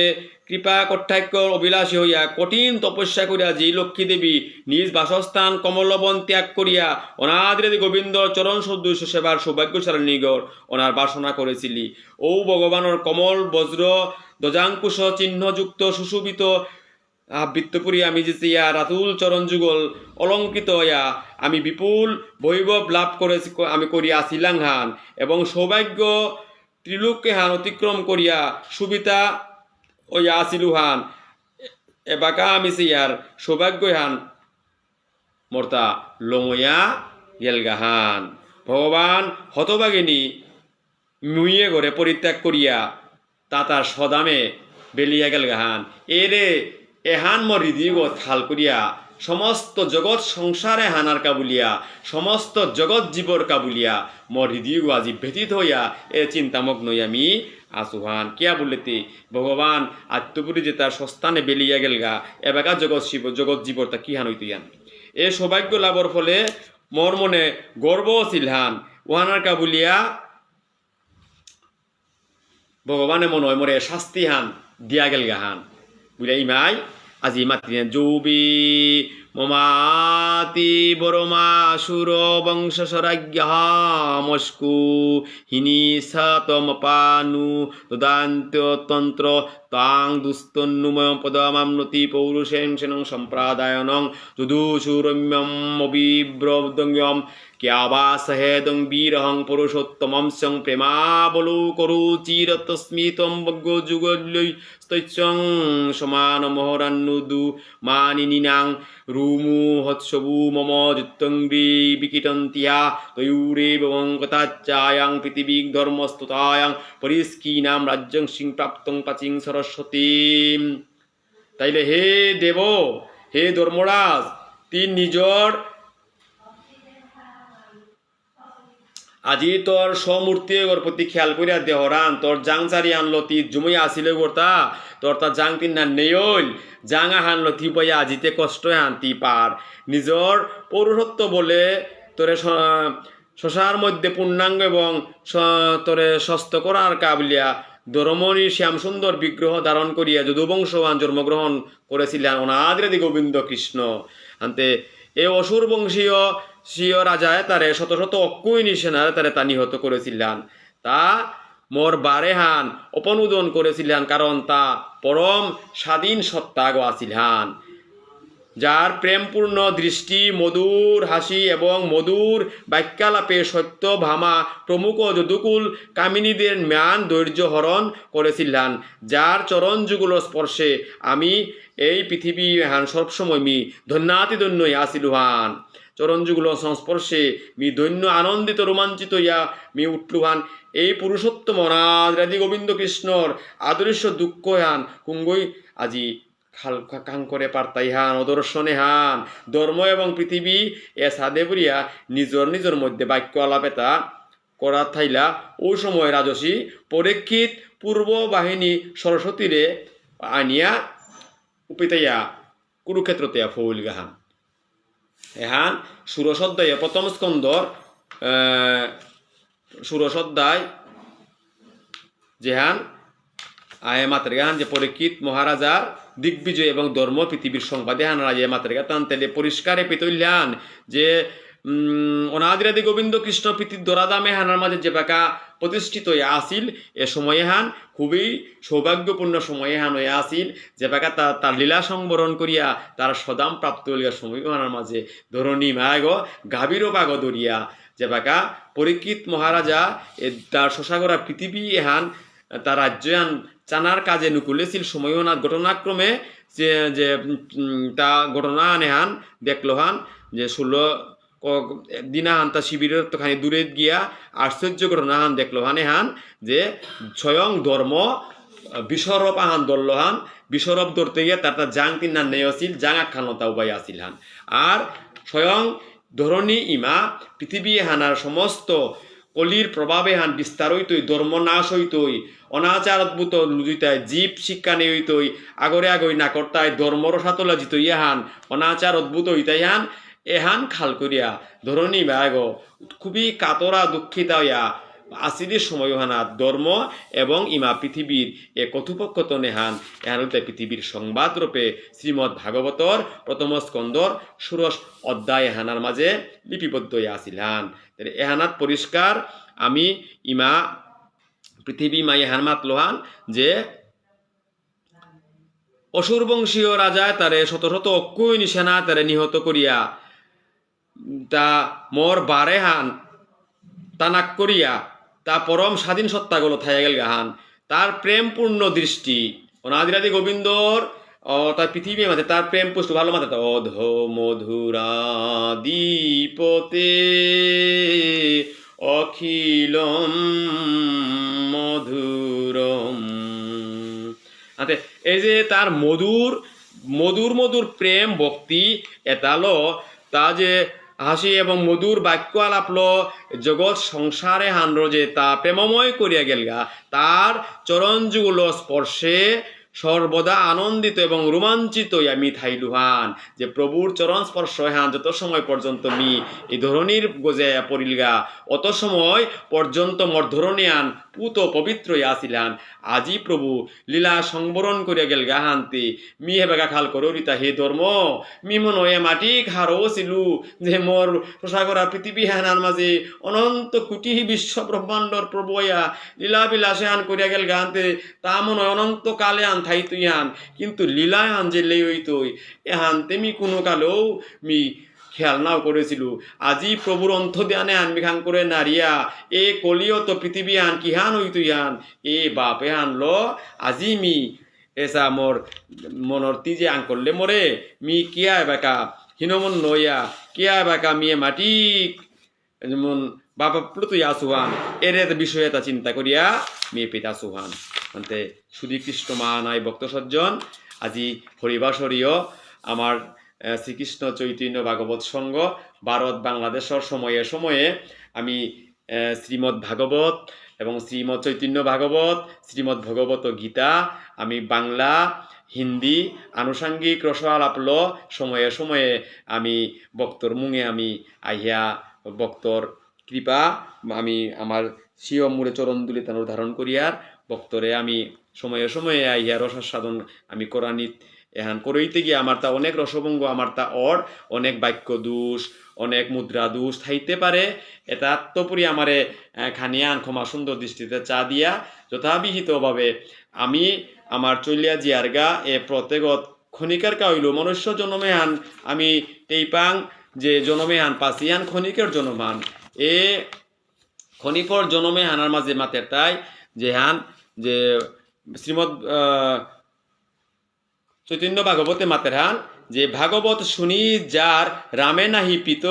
কৃপা কটাক্ষর অভিলাষী হইয়া কঠিন তপস্যা করিয়া যে লক্ষ্মী দেবী নিজ বাসস্থান কমলবন ত্যাগ করিয়া অনাদিরাদি গোবিন্দর চরণ সদৃশ সেবার সৌভাগ্যশালিনীগর অনার বাসনা করেছিলি। ও ভগবানর কমল বজ্র ধ্বজাঙ্কুশ চিহ্নযুক্ত সুশোভিত আবৃত্ত পুরি আমি যে ইয়া রাতুল চরণ যুগল অলঙ্কৃত ইয়া আমি বিপুল বৈভব লাভ করে আমি করি আসিলাং হান এবং সৌভাগ্য ত্রিলোকে হান অতিক্রম করিয়া সুবিধা ওয়া আসিলু হান। এবাকা আমি সে ইয়ার সৌভাগ্য হান মর্তা লময়া গেলগা হান। ভগবান হতভাগিনী মুইয়ে ঘরে পরিত্যাগ করিয়া তাতার স্বধামে বেলিয়া গেলগা হান। এরে এহান মোর হৃদয়গ থাল করিয়া সমস্ত জগৎ সংসারে হানার কাবুলিয়া, সমস্ত জগৎ জীবর কাবুলিয়া মোর হৃদয়গ আজি ব্যথিত হইয়া এ চিন্তামগ্ন হইয়া আমি আসুহান। কিয়া বললেতে ভগবান আত্মপুরী যে তার স্বস্থানে বেলিয়া গেলগা, এবাকা জগৎ শিব, জগৎ জীবর তা কিহান হইতু ইয়ান। এ সৌভাগ্য লাভর ফলে মোর মনে গর্ব আসিল হান, ওহানার কাবুলিয়া ভগবানে মনে হয় মোরে শাস্তি হান দিয়া গেলগা হান। বুঝলে ইমাই আজি মাতৃ যৌবি মমাতি বরমাসুর বংশ সরাজ্ঞা মস্কু হিনি সাতমপানু দদান্ত তন্ত্র তাং দুস্তন্নুময় পদমামনতি পৌরুষেণ সেনং সম্প্রদায়নং যদুষুরম্যম অবিব্রদঙ্গম ক্যাবা সহেদং বীরহং পুরুষোত্তমম স্যং প্রেমাবলোকরুচিরতস্মি ত্বং বগ্গো যুগল্যৈ স্তৈস্যং সমানমহরান্নুদু মানিনীনাং রুমু হৎসবু মম যুত্তং গৃ বিকিটন্তিয়া তয়ুরেবং কথাচ্চায়াং পৃথিবী ধর্মস্ততায়াং পরিস্কীনাম রাজ্যং সিং প্রাপ্তং পাচিং সরস্বতী। তাইলে হে দেব, হে ধর্মরাজ, তি নিজর আজি তোর সমূর্তি এগর প্রতি খেয়াল করিয়া দেহরান, তোর জাং চারি আনলো তি জুমুই আসিলে গরতা, তোর তা জাং তিন না নেয়ল, জাং আহানলো তি বয়া আজিতে কষ্ট হান্তি পার। নিজর পৌরুষত্ব বলে তোরে স-, শশার মধ্যে পূর্ণাঙ্গ এবং স-, তোরে স্বস্থ করার কাবলিয়া দরমণি শ্যাম সুন্দর বিগ্রহ ধারণ করিয়া যদুবংশবান জন্মগ্রহণ করেছিলেন অনাদিরাদি গোবিন্দ কৃষ্ণ। আনতে এ অসুর বংশীয় স্বীয় রাজায় তারে শত শত অক্ষৌহিণী সেনারে তারে তা নিহত করেছিলেন। তা মোর বারেহান অপনুদন করেছিলেন, কারণ তা পরম স্বাধীন সত্তাগ আছিলহান। যার প্রেমপূর্ণ দৃষ্টি, মধুর হাসি এবং মধুর বাক্যালাপে সত্যভামা প্রমুখ যদুকুল কামিনীদের ম্লান ধৈর্য হরণ করেছিলেন। যার চরণ যুগল স্পর্শে আমি এই পৃথিবী এহান সবসময় মি ধন্যাতিধন্য আসিলুহান। চরণ যুগল সংস্পর্শে মি ধন্য আনন্দিত রোমাঞ্চিত ইয়া মি উঠলুহান। এই পুরুষোত্তম অনাদিরাদি গোবিন্দ কৃষ্ণর আদর্শ দুঃখ হান কুঙ্গই আজি খাল-, খা-, কাং করে পারতাইহান, অদর্শনেহান, ধর্ম এবং পৃথিবী এ সাদে বুলিয়া নিজর নিজর মধ্যে বাক্য আলাপ এতা করা থাইলা। ও সময় রাজসী পরীক্ষিত পূর্ব বাহিনী সরস্বতীরে আনিয়া উপিতাইয়া কুরুক্ষেত্রতে ফৌলগাহান। এহান ষোড়শ অধ্যায়, প্রথম স্কন্ধর, আহ, ষোড়শ অধ্যায়, যেহান আয়ে মাতেরগাহান যে পরীক্ষিত মহারাজার দিগ্বিজয় এবং ধর্ম পৃথিবীর সংবাদ এহান রাজে মাতেরগা তান তেলে পরিষ্কারে পিতইলান যে, উম, অনাদিরাদি গোবিন্দ কৃষ্ণ পৃথিবীর দরাদামে হানার মাঝে যেবাকা প্রতিষ্ঠিত হয়ে আসিল, এ সময় এহান খুবই সৌভাগ্যপূর্ণ সময় এহান হয়ে আসিল, যেবাকা তা-, তার লীলা সংবরণ করিয়া তার সদাম প্রাপ্ত হইয়া সময় এহানার মাঝে ধরণী মায়াগ গাভীর পাগ দরিয়া, যেবাকা পরীক্ষিত মহারাজা এ তার শশাগরা পৃথিবী এহান তার রাজ্য এহান চানার কাজে নুকুলেছিল সময় এহানাত ঘটনাক্রমে যে, যে, উম, তা ঘটনা আনে হান দেখলো হান যে ষোলো ক-, দিনা হান তা শিবিরের তো খানি দূরে গিয়া আশ্চর্য ঘটনা হান দেখলো হানে হান যে স্বয়ং ধর্ম, আহ, বিশ্বরূপ আহান ধরলো হান, বিশ্বরূপ ধরতে গিয়া তার তা জাং তিন নান নেই আসিল, জাং আখান তা উবাই আসিল হান। আর স্বয়ং ধরণী ইমা পৃথিবী হানার সমস্ত কলির প্রভাবে হান বিস্তার হইতই, ধর্ম নাশ হইতই, অনাচার অদ্ভুত লুজিতায়, জীব শিক্ষা নেই হইতই, আগরে আগই না করতায়, ধর্ম রসাতলা জিতই হান, অনাচার অদ্ভুত হইতাই হান, এহান খাল করিয়া ধরণী বাগ খুবই কাতরা দুঃখিতা হইয়া আসিলি সময় হানাত ধর্ম এবং ইমা পৃথিবীর এ কথোপকথন এহান, এহান হইতে পৃথিবীর সংবাদ রূপে শ্রীমদ্ ভাগবতর প্রথম স্কন্ধর ষোড়শ অধ্যায় এহানার মাঝে লিপিবদ্ধ হইয়া আসিল হান। তাহলে এহানাত পরিষ্কার আমি ইমা পৃথিবী মা এহান মাতলো হান যে অসুর বংশীয় রাজায় তারে শত শত অক্ষৌহিণী সেনা তারে নিহত করিয়া তা মোর বারে হান তানাক করিয়া তা পরম স্বাধীন সত্তাগুলো থাইয়া গেলগা হান। তার প্রেমপূর্ণ দৃষ্টি, অনাদিরাদি গোবিন্দর, অ, তার পৃথিবী মাঝে তার প্রেম পুষ্ট ভালো মাঝে তা অধ মধুরাধিপতে অখিলম মধুরম। আতে এই যে তার মধুর, মধুর মধুর প্রেম ভক্তি এতালো তা যে হাসি এবং মধুর বাক্য আলাপলো জগৎ সংসারে হানরো যে তা প্রেমময় করিয়া গেলগা, তার চরণ যুগল স্পর্শে সর্বদা আনন্দিত এবং রোমাঞ্চিত হইয়া মি থাইলুহান, যে প্রভুর চরণ স্পর্শ হান যত সময় পর্যন্ত মি এই ধরণীর গজে পড়িলগা, অত সময় পর্যন্ত মোর ধরণী আন পুত পবিত্র হইয়া আসিলান। আজি প্রভু লীলা সংবরণ করিয়া গেলগা হানতে মি হেবাকা খাল কররিতা হে ধর্ম, মি মনে হয় মাটি খারো ছিলু যে মোর প্রসাগরা পৃথিবী হানার মাঝে অনন্ত কোটি বিশ্ব ব্রহ্মাণ্ডর প্রভু হইয়া লীলা বিলাসে হান করিয়া গেলগা হানতে তা মনে হয় অনন্ত কালে আন থাইতই হান, কিন্তু লীলা হান যে লেই হইতই, এহানতে মি কোনো কালেও মি খেয়াল নাও করেছিল। আজি প্রভুর অন্ত ধ্যানে আন মি খান করে নারিয়া, এ কলিয়ত পৃথিবী আন কিহান হইতই হান, এ বাপে আনলো, আজি মি এসা মোর মনর তিজে আন করলে মোরে, মি কিয়া এবাকা হিনমন নয়া, কিয়া এবাকা মিয়ে মাটি যেমন বাবা প্লুতুই আসুহান, এরে তো বিষয়ে তা চিন্তা করিয়া মি পিতা আসুহান। আনতে শুধু কৃষ্ণ মা নাই ভক্ত সজ্জন, আজি হরিবাসরীয় আমার, আহ, শ্রীকৃষ্ণ চৈতন্য ভাগবত সংঘ ভারত বাংলাদেশর সময়ে সময়ে আমি, আহ, শ্রীমদ্ ভাগবত এবং শ্রীমদ্ চৈতন্য ভাগবত, শ্রীমদ্ ভগবত গীতা আমি বাংলা, হিন্দি আনুষঙ্গিক রস আলাপলো সময়ে সময়ে আমি ভক্তর মুঙে আমি আহিয়া ভক্তর কৃপা আমি আমার সিও মূলে চরণ দুলি তানুর ধারণ করিয়ার ভক্তরে আমি সময়ে সময়ে আহিয়া রসাস্বাদন আমি করানিত এহান করইতে গিয়ে আমার তা অনেক রসভঙ্গ, আমার তা অর অনেক বাক্য দোষ, অনেক মুদ্রা দোষ থাইতে পারে। এটা আত্মপুরি আমারে, আহ, খানিয়ান ক্ষমা সুন্দর দৃষ্টিতে চা দিয়া যথাবিহিতভাবে আমি আমার চলিয়া জিয়ারগা এ প্রত্যেকত ক্ষণিকের কা হইল, মনুষ্য জনমে হান আমি তেইপাং যে জনমে হান পাসি হান ক্ষণিকের জনম হান। এ ক্ষণিপর জনমে হানার মাঝে মাতের তাই যে হান যে শ্রীমদ, আহ, চৈতন্য ভাগবতে মাতের হান যে ভাগবত শুনি যার রামে নাহি প্রীত,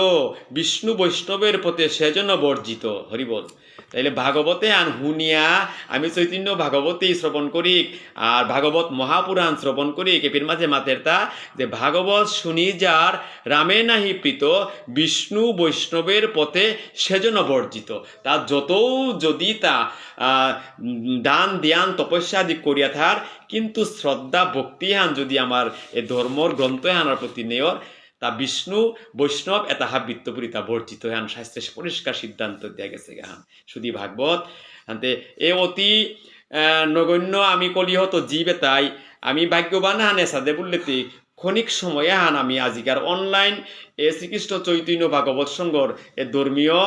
বিষ্ণু বৈষ্ণবের পথে সে যেন বর্জিত। হরি বল। তাইলে ভাগবতে হান হুনিয়া আমি চৈতন্য ভাগবতেই শ্রবণ করি, আর ভাগবত মহাপুরাণ শ্রবণ করি, এপির মাঝে মাতের তা যে ভাগবত শুনি যার রামে নাহি প্রীত, বিষ্ণু বৈষ্ণবের পথে সে যেন বর্জিত। তা যতও যদি তা, আহ, দান ধ্যান তপস্যা আদি করিয়া থার, কিন্তু শ্রদ্ধা ভক্তি হান যদি আমার এ ধর্মর গ্রন্থ হানার প্রতি নেয়র, তা বিষ্ণু বৈষ্ণব এতাহা বিত্তপুরিতা বর্জিত হান শাস্ত্রে পরিষ্কার সিদ্ধান্ত দিয়া গেছে গান। শুধু ভাগবত, আনতে এ অতি, আহ, নগণ্য আমি কলিহত জীব এতাই, আমি ভাগ্যবান হান এসাদে বললে তি ক্ষণিক সময় হান আমি আজিকার online এ শ্রীকৃষ্ণ চৈতন্য ভাগবত সংঘর এ ধর্মীয়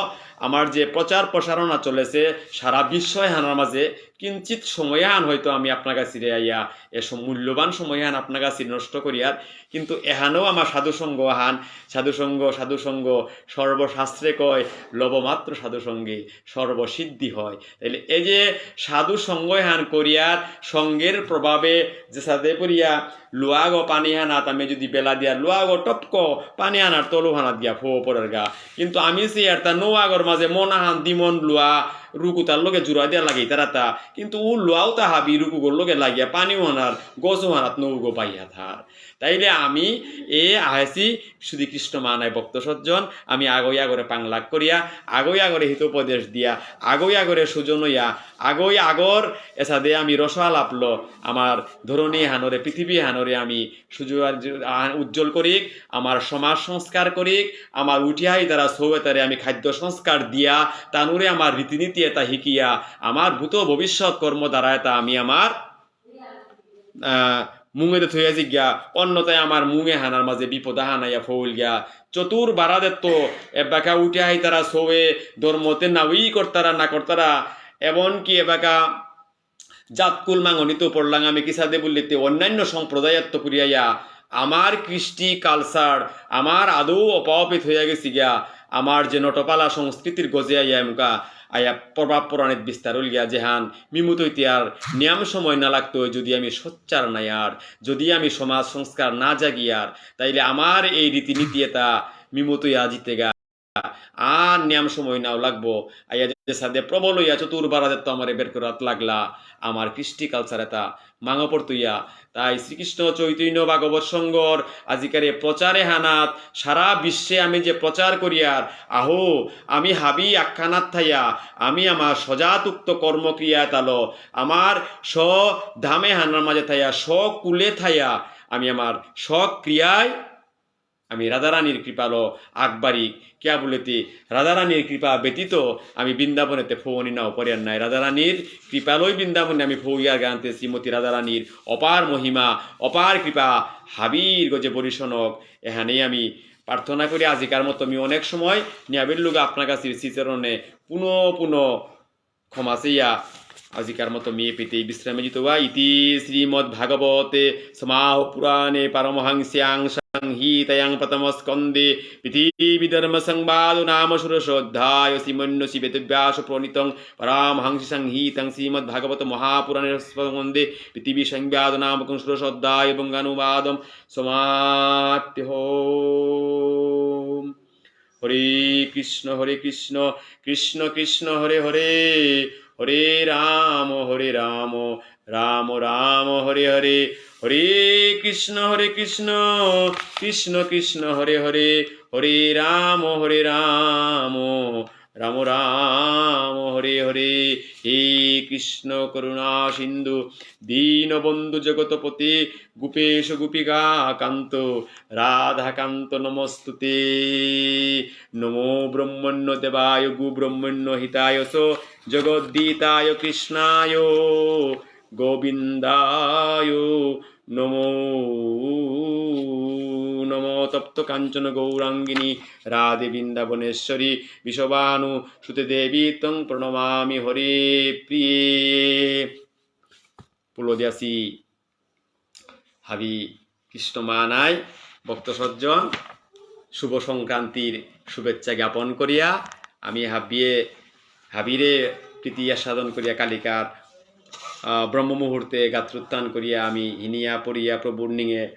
আমার যে প্রচার প্রসারণা চলেছে সারা বিশ্ব হানার মাঝে কিঞ্চিত সময় হান হয়তো আমি আপনার কাছে আইয়া এ সম-, মূল্যবান সময় হান আপনার কাছে নষ্ট করিয়ার, কিন্তু এহানেও আমার সাধু সংঘ হান, সাধু সংঘ, সাধু সংঘ, সর্বশাস্ত্রে কয়, লব মাত্র সাধু সঙ্গে সর্বসিদ্ধি হয়। তাইলে এই যে সাধু সঙ্গ হান করিয়ার সঙ্গের প্রভাবে যে সাথে করিয়া লুয়াগো পানি হানাত আমি যদি বেলা দিয়া লুয়াগো টপকো পানি হানার তলু হানাত গিয়া ফো পড়ের গা। কিন্তু আমি সে আর তা নৌয়াগর মাঝে মন আহান দিমন লুয়া রুকুতার লগে জুড়া দিয়া লাগে তারা তা। কিন্তু উ লুয়াও তা হাবি রুকুগর লগে লাগিয়া পানি হানার গছ হানাত নৌগো পাইয়া থার। তাইলে আমি এ আহেছি শুধু কৃষ্ণ মানায় ভক্ত সজ্জন, আমি আগই আগরে পাংলাক করিয়া, আগই আগরে হিতোপদেশ দিয়া, আগই আগরে সুজন হইয়া, আগই আগর এসাদে আমি রস আলাপলো, আমার ধরণী হানরে, পৃথিবী হানরে আমি সুজু-, আ-, উজ্জ্বল করিক, আমার সমাজ সংস্কার করিক, আমার উঠিয়া আইতারা সৌয়েতারে আমি খাদ্য সংস্কার দিয়া, তানুরে আমার রীতিনীতি এটা হিকিয়া, আমার ভূত ভবিষ্যৎ কর্ম দ্বারা এটা আমি আমার আহ, মুঙেদে থইয়া জিগিয়া, অন্যতায় আমার মুঙে হানার মাঝে বিপদ হানাইয়া ফৌল গিয়া। চতুর বারাদেত্ত, এবাকা উঠে আইতারা সৌয়ে, ধর্মতে নাউই করতারা না করতারা, এমনকি এবাকা জাতকুল মাঙনিত পড়লাং আমি কিসাদে বললিতে অন্যান্য সম্প্রদায়ত্ত করিয়া আমার কৃষ্টি culture, আমার আদৌ অপাওপিত হইয়া গেছি গিয়া, আমার যে নটপালা সংস্কৃতির গজে আইয়া এমকা আইয়া প্রভাব পড়ানিত বিস্তার হইল গিয়া যেহান মিমুত হইতে আর নিয়াম সময় না লাগতো, যদি আমি সোচ্চার নাই আর, যদি আমি সমাজ সংস্কার না জাগি আর, তাইলে আমার এই রীতিনীতি এটা মিমুত হইয়া জিতে গা। আর নিয়াম সময় নাও লাগবো। আইয়া যে সাদে প্রবল হইয়া চতুর বারাদেত্ত আমারে বের করাত লাগলা, আমার কৃষ্টি culture এটা মাঙ পড়তইয়া। তাই শ্রীকৃষ্ণ চৈতন্য ভাগবত সংঘর আজিকার এ প্রচারে হানাত সারা বিশ্বে আমি যে প্রচার করিয়ার, আহো, আমি হাবি আখ্যানাত থাইয়া, আমি আমার সজাত উক্ত কর্মক্রিয়া তালো, আমার স্ব ধামে হানার মাঝে থাইয়া, স্বকুলে থাইয়া, আমি আমার স্বক্রিয়ায় আমি রাধারানীর কৃপালো আগবাড়ি, কিয়া বুলেতে রাধারানীর কৃপা ব্যতীত আমি বৃন্দাবনেতে ফৌনি নাও পড়িয়ার নাই। রাধারানীর কৃপালই বৃন্দাবনে আমি ফৌইয়ার গানতে শ্রীমতী রাধারানীর অপার মহিমা, অপার কৃপা হাবির গজে বরিষণক। এহানেই আমি প্রার্থনা করি। আজিকার মতো আমি অনেক সময় নিয়াবের লোক আপনার কাছে শ্রীচরণে পুনঃ পুনঃ ক্ষমা চেয়া আজিকার মতো মি এপেইতেই বিশ্রামে জিতবা। ইতি শ্রীমদ্ ভাগবতে সমাহ পুরাণে পারমহংস্যাং সংহিতায়াং প্রথম স্কন্ধে পৃথিবী ধর্ম সংবাদ নাম ষোড়শ অধ্যায়। শ্রীমন্নসী বেদব্যাস প্রণীতং পারমহংস সংহিতাং শ্রীমদ্ ভাগবত মহাপুরাণে স্কন্ধে পৃথিবী সংবাদ নামকং ষোড়শ অধ্যায় বঙ্গানুবাদম সমাপ্তি হোম। হরে কৃষ্ণ, হরে কৃষ্ণ, কৃষ্ণ কৃষ্ণ, হরে হরে, হরে রাম, হরে রাম, রাম রাম, হরে হরে, হরে কৃষ্ণ, হরে কৃষ্ণ, কৃষ্ণ কৃষ্ণ, হরে হরে, হরে রাম, হরে রাম, রাম রাম, হরে হরে। হে কৃষ্ণ করুণা সিন্ধু, দীনবন্ধু জগৎপতে, গোপেশ গোপিকা কান্ত রাধাকান্ত নমস্তুতে। নমো ব্রহ্মণ্য দেবায় গো ব্রহ্মণ্য হিতায় চ জগদ্ধিতায় কৃষ্ণায় গোবিন্দায় নমো নমো। তপ্ত কাঞ্চন গৌরাঙ্গিনী রাধে বৃন্দাবনেশ্বরী বৃষভানু সুতে দেবী ত্বং প্রণমামি হরে প্রিয়ে। পুলদিয়াসি হাবি কৃষ্ণ মানাই ভক্ত সজ্জন শুভ সংক্রান্তির শুভেচ্ছা জ্ঞাপন করিয়া আমি হাবিয়ে হাবিরে প্রীতি সাধন করিয়া কালিকার আহ, ব্রহ্ম মুহূর্তে গাত্রোত্থান করিয়া আমি হিনিয়া পড়িয়া প্রভুর নিঙে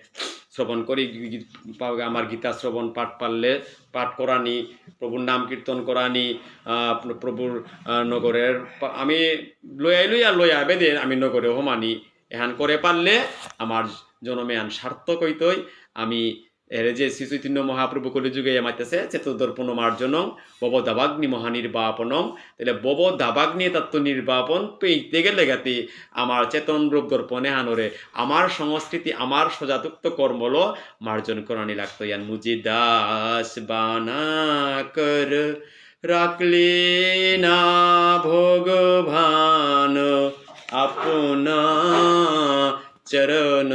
শ্রবণ করি। গী-, গী-, পা-, আমার গীতা শ্রবণ পাঠ পারলে পাঠ করানি, প্রভুর নাম কীর্তন করানি, আহ, প্র-, প্রভুর আহ, নগরের পা-, আমি লয়া লয়া লয়া বেদে আমি নগরে হমানি। এহান করে পারলে আমার জনমে আন সার্থক হইতই। আমি এরে যে শ্রী চৈতন্য মহাপ্রভু কলিযুগে মাতেছে, "চেতোদর্পণ মার্জনং, ভব দাবাগ্নি মহানির্বাপণম।" তাহলে ভব দাবাগ্নি তত্ত্ব নির্বাপণ পেইতে গেলে গাতি আমার চেতন রূপ দর্পণে হানরে আমার সংস্কৃতি, আমার সজাতুক্ত কর্মলো মার্জন করানি লাগতো। ইয়ান মুজি দাস বানা কর রাখলে না ভগবান আপনা চরণ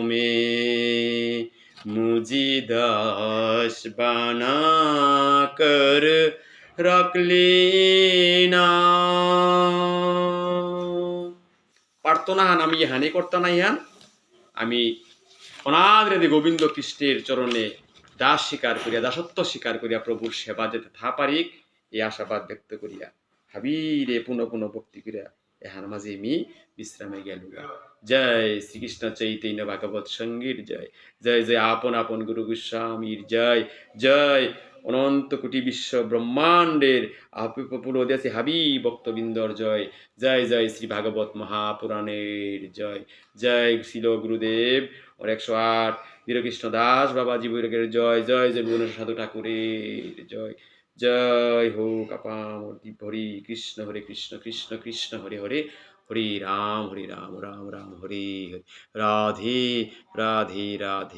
মে মুজি দাস বানা কর রাখলে না। প্রার্থনা হান আমি এহানি করতা নাই হান। আমি অনাদিরাদি গোবিন্দ কৃষ্ণের চরণে দাস স্বীকার করিয়া, দাসত্ব স্বীকার করিয়া প্রভুর সেবা যেতে থা পারিক, এই আশাবাদ ব্যক্ত করিয়া হাবিরে পুনঃ পুনঃ ভক্তি করিয়া এহার মাঝে আমি বিশ্রামে গেলুগা। জয় শ্রীকৃষ্ণ চৈতন্য ভাগবত সংঘের জয়। জয় জয় আপন আপন গুরু গোস্বামীর জয়। জয় অনন্ত কোটি বিশ্ব ব্রহ্মাণ্ডের আপি পুরো দেশে হাবি ভক্তবৃন্দর জয়। জয় জয় শ্রী ভাগবত মহাপুরাণের জয়। জয় শ্রীল গুরুদেব, ওর একশো আট, ধীরকৃষ্ণ দাস বাবাজি বৈরাগের জয়। জয় জয় ভুবনেশ্বর সাধু ঠাকুরের জয়। জয় হোক আপাম। হরে কৃষ্ণ, হরে কৃষ্ণ, কৃষ্ণ কৃষ্ণ, হরে হরে, হরে রাম, হরে রাম, রাম রাম, হরে হরে। রাধে রাধে রাধে।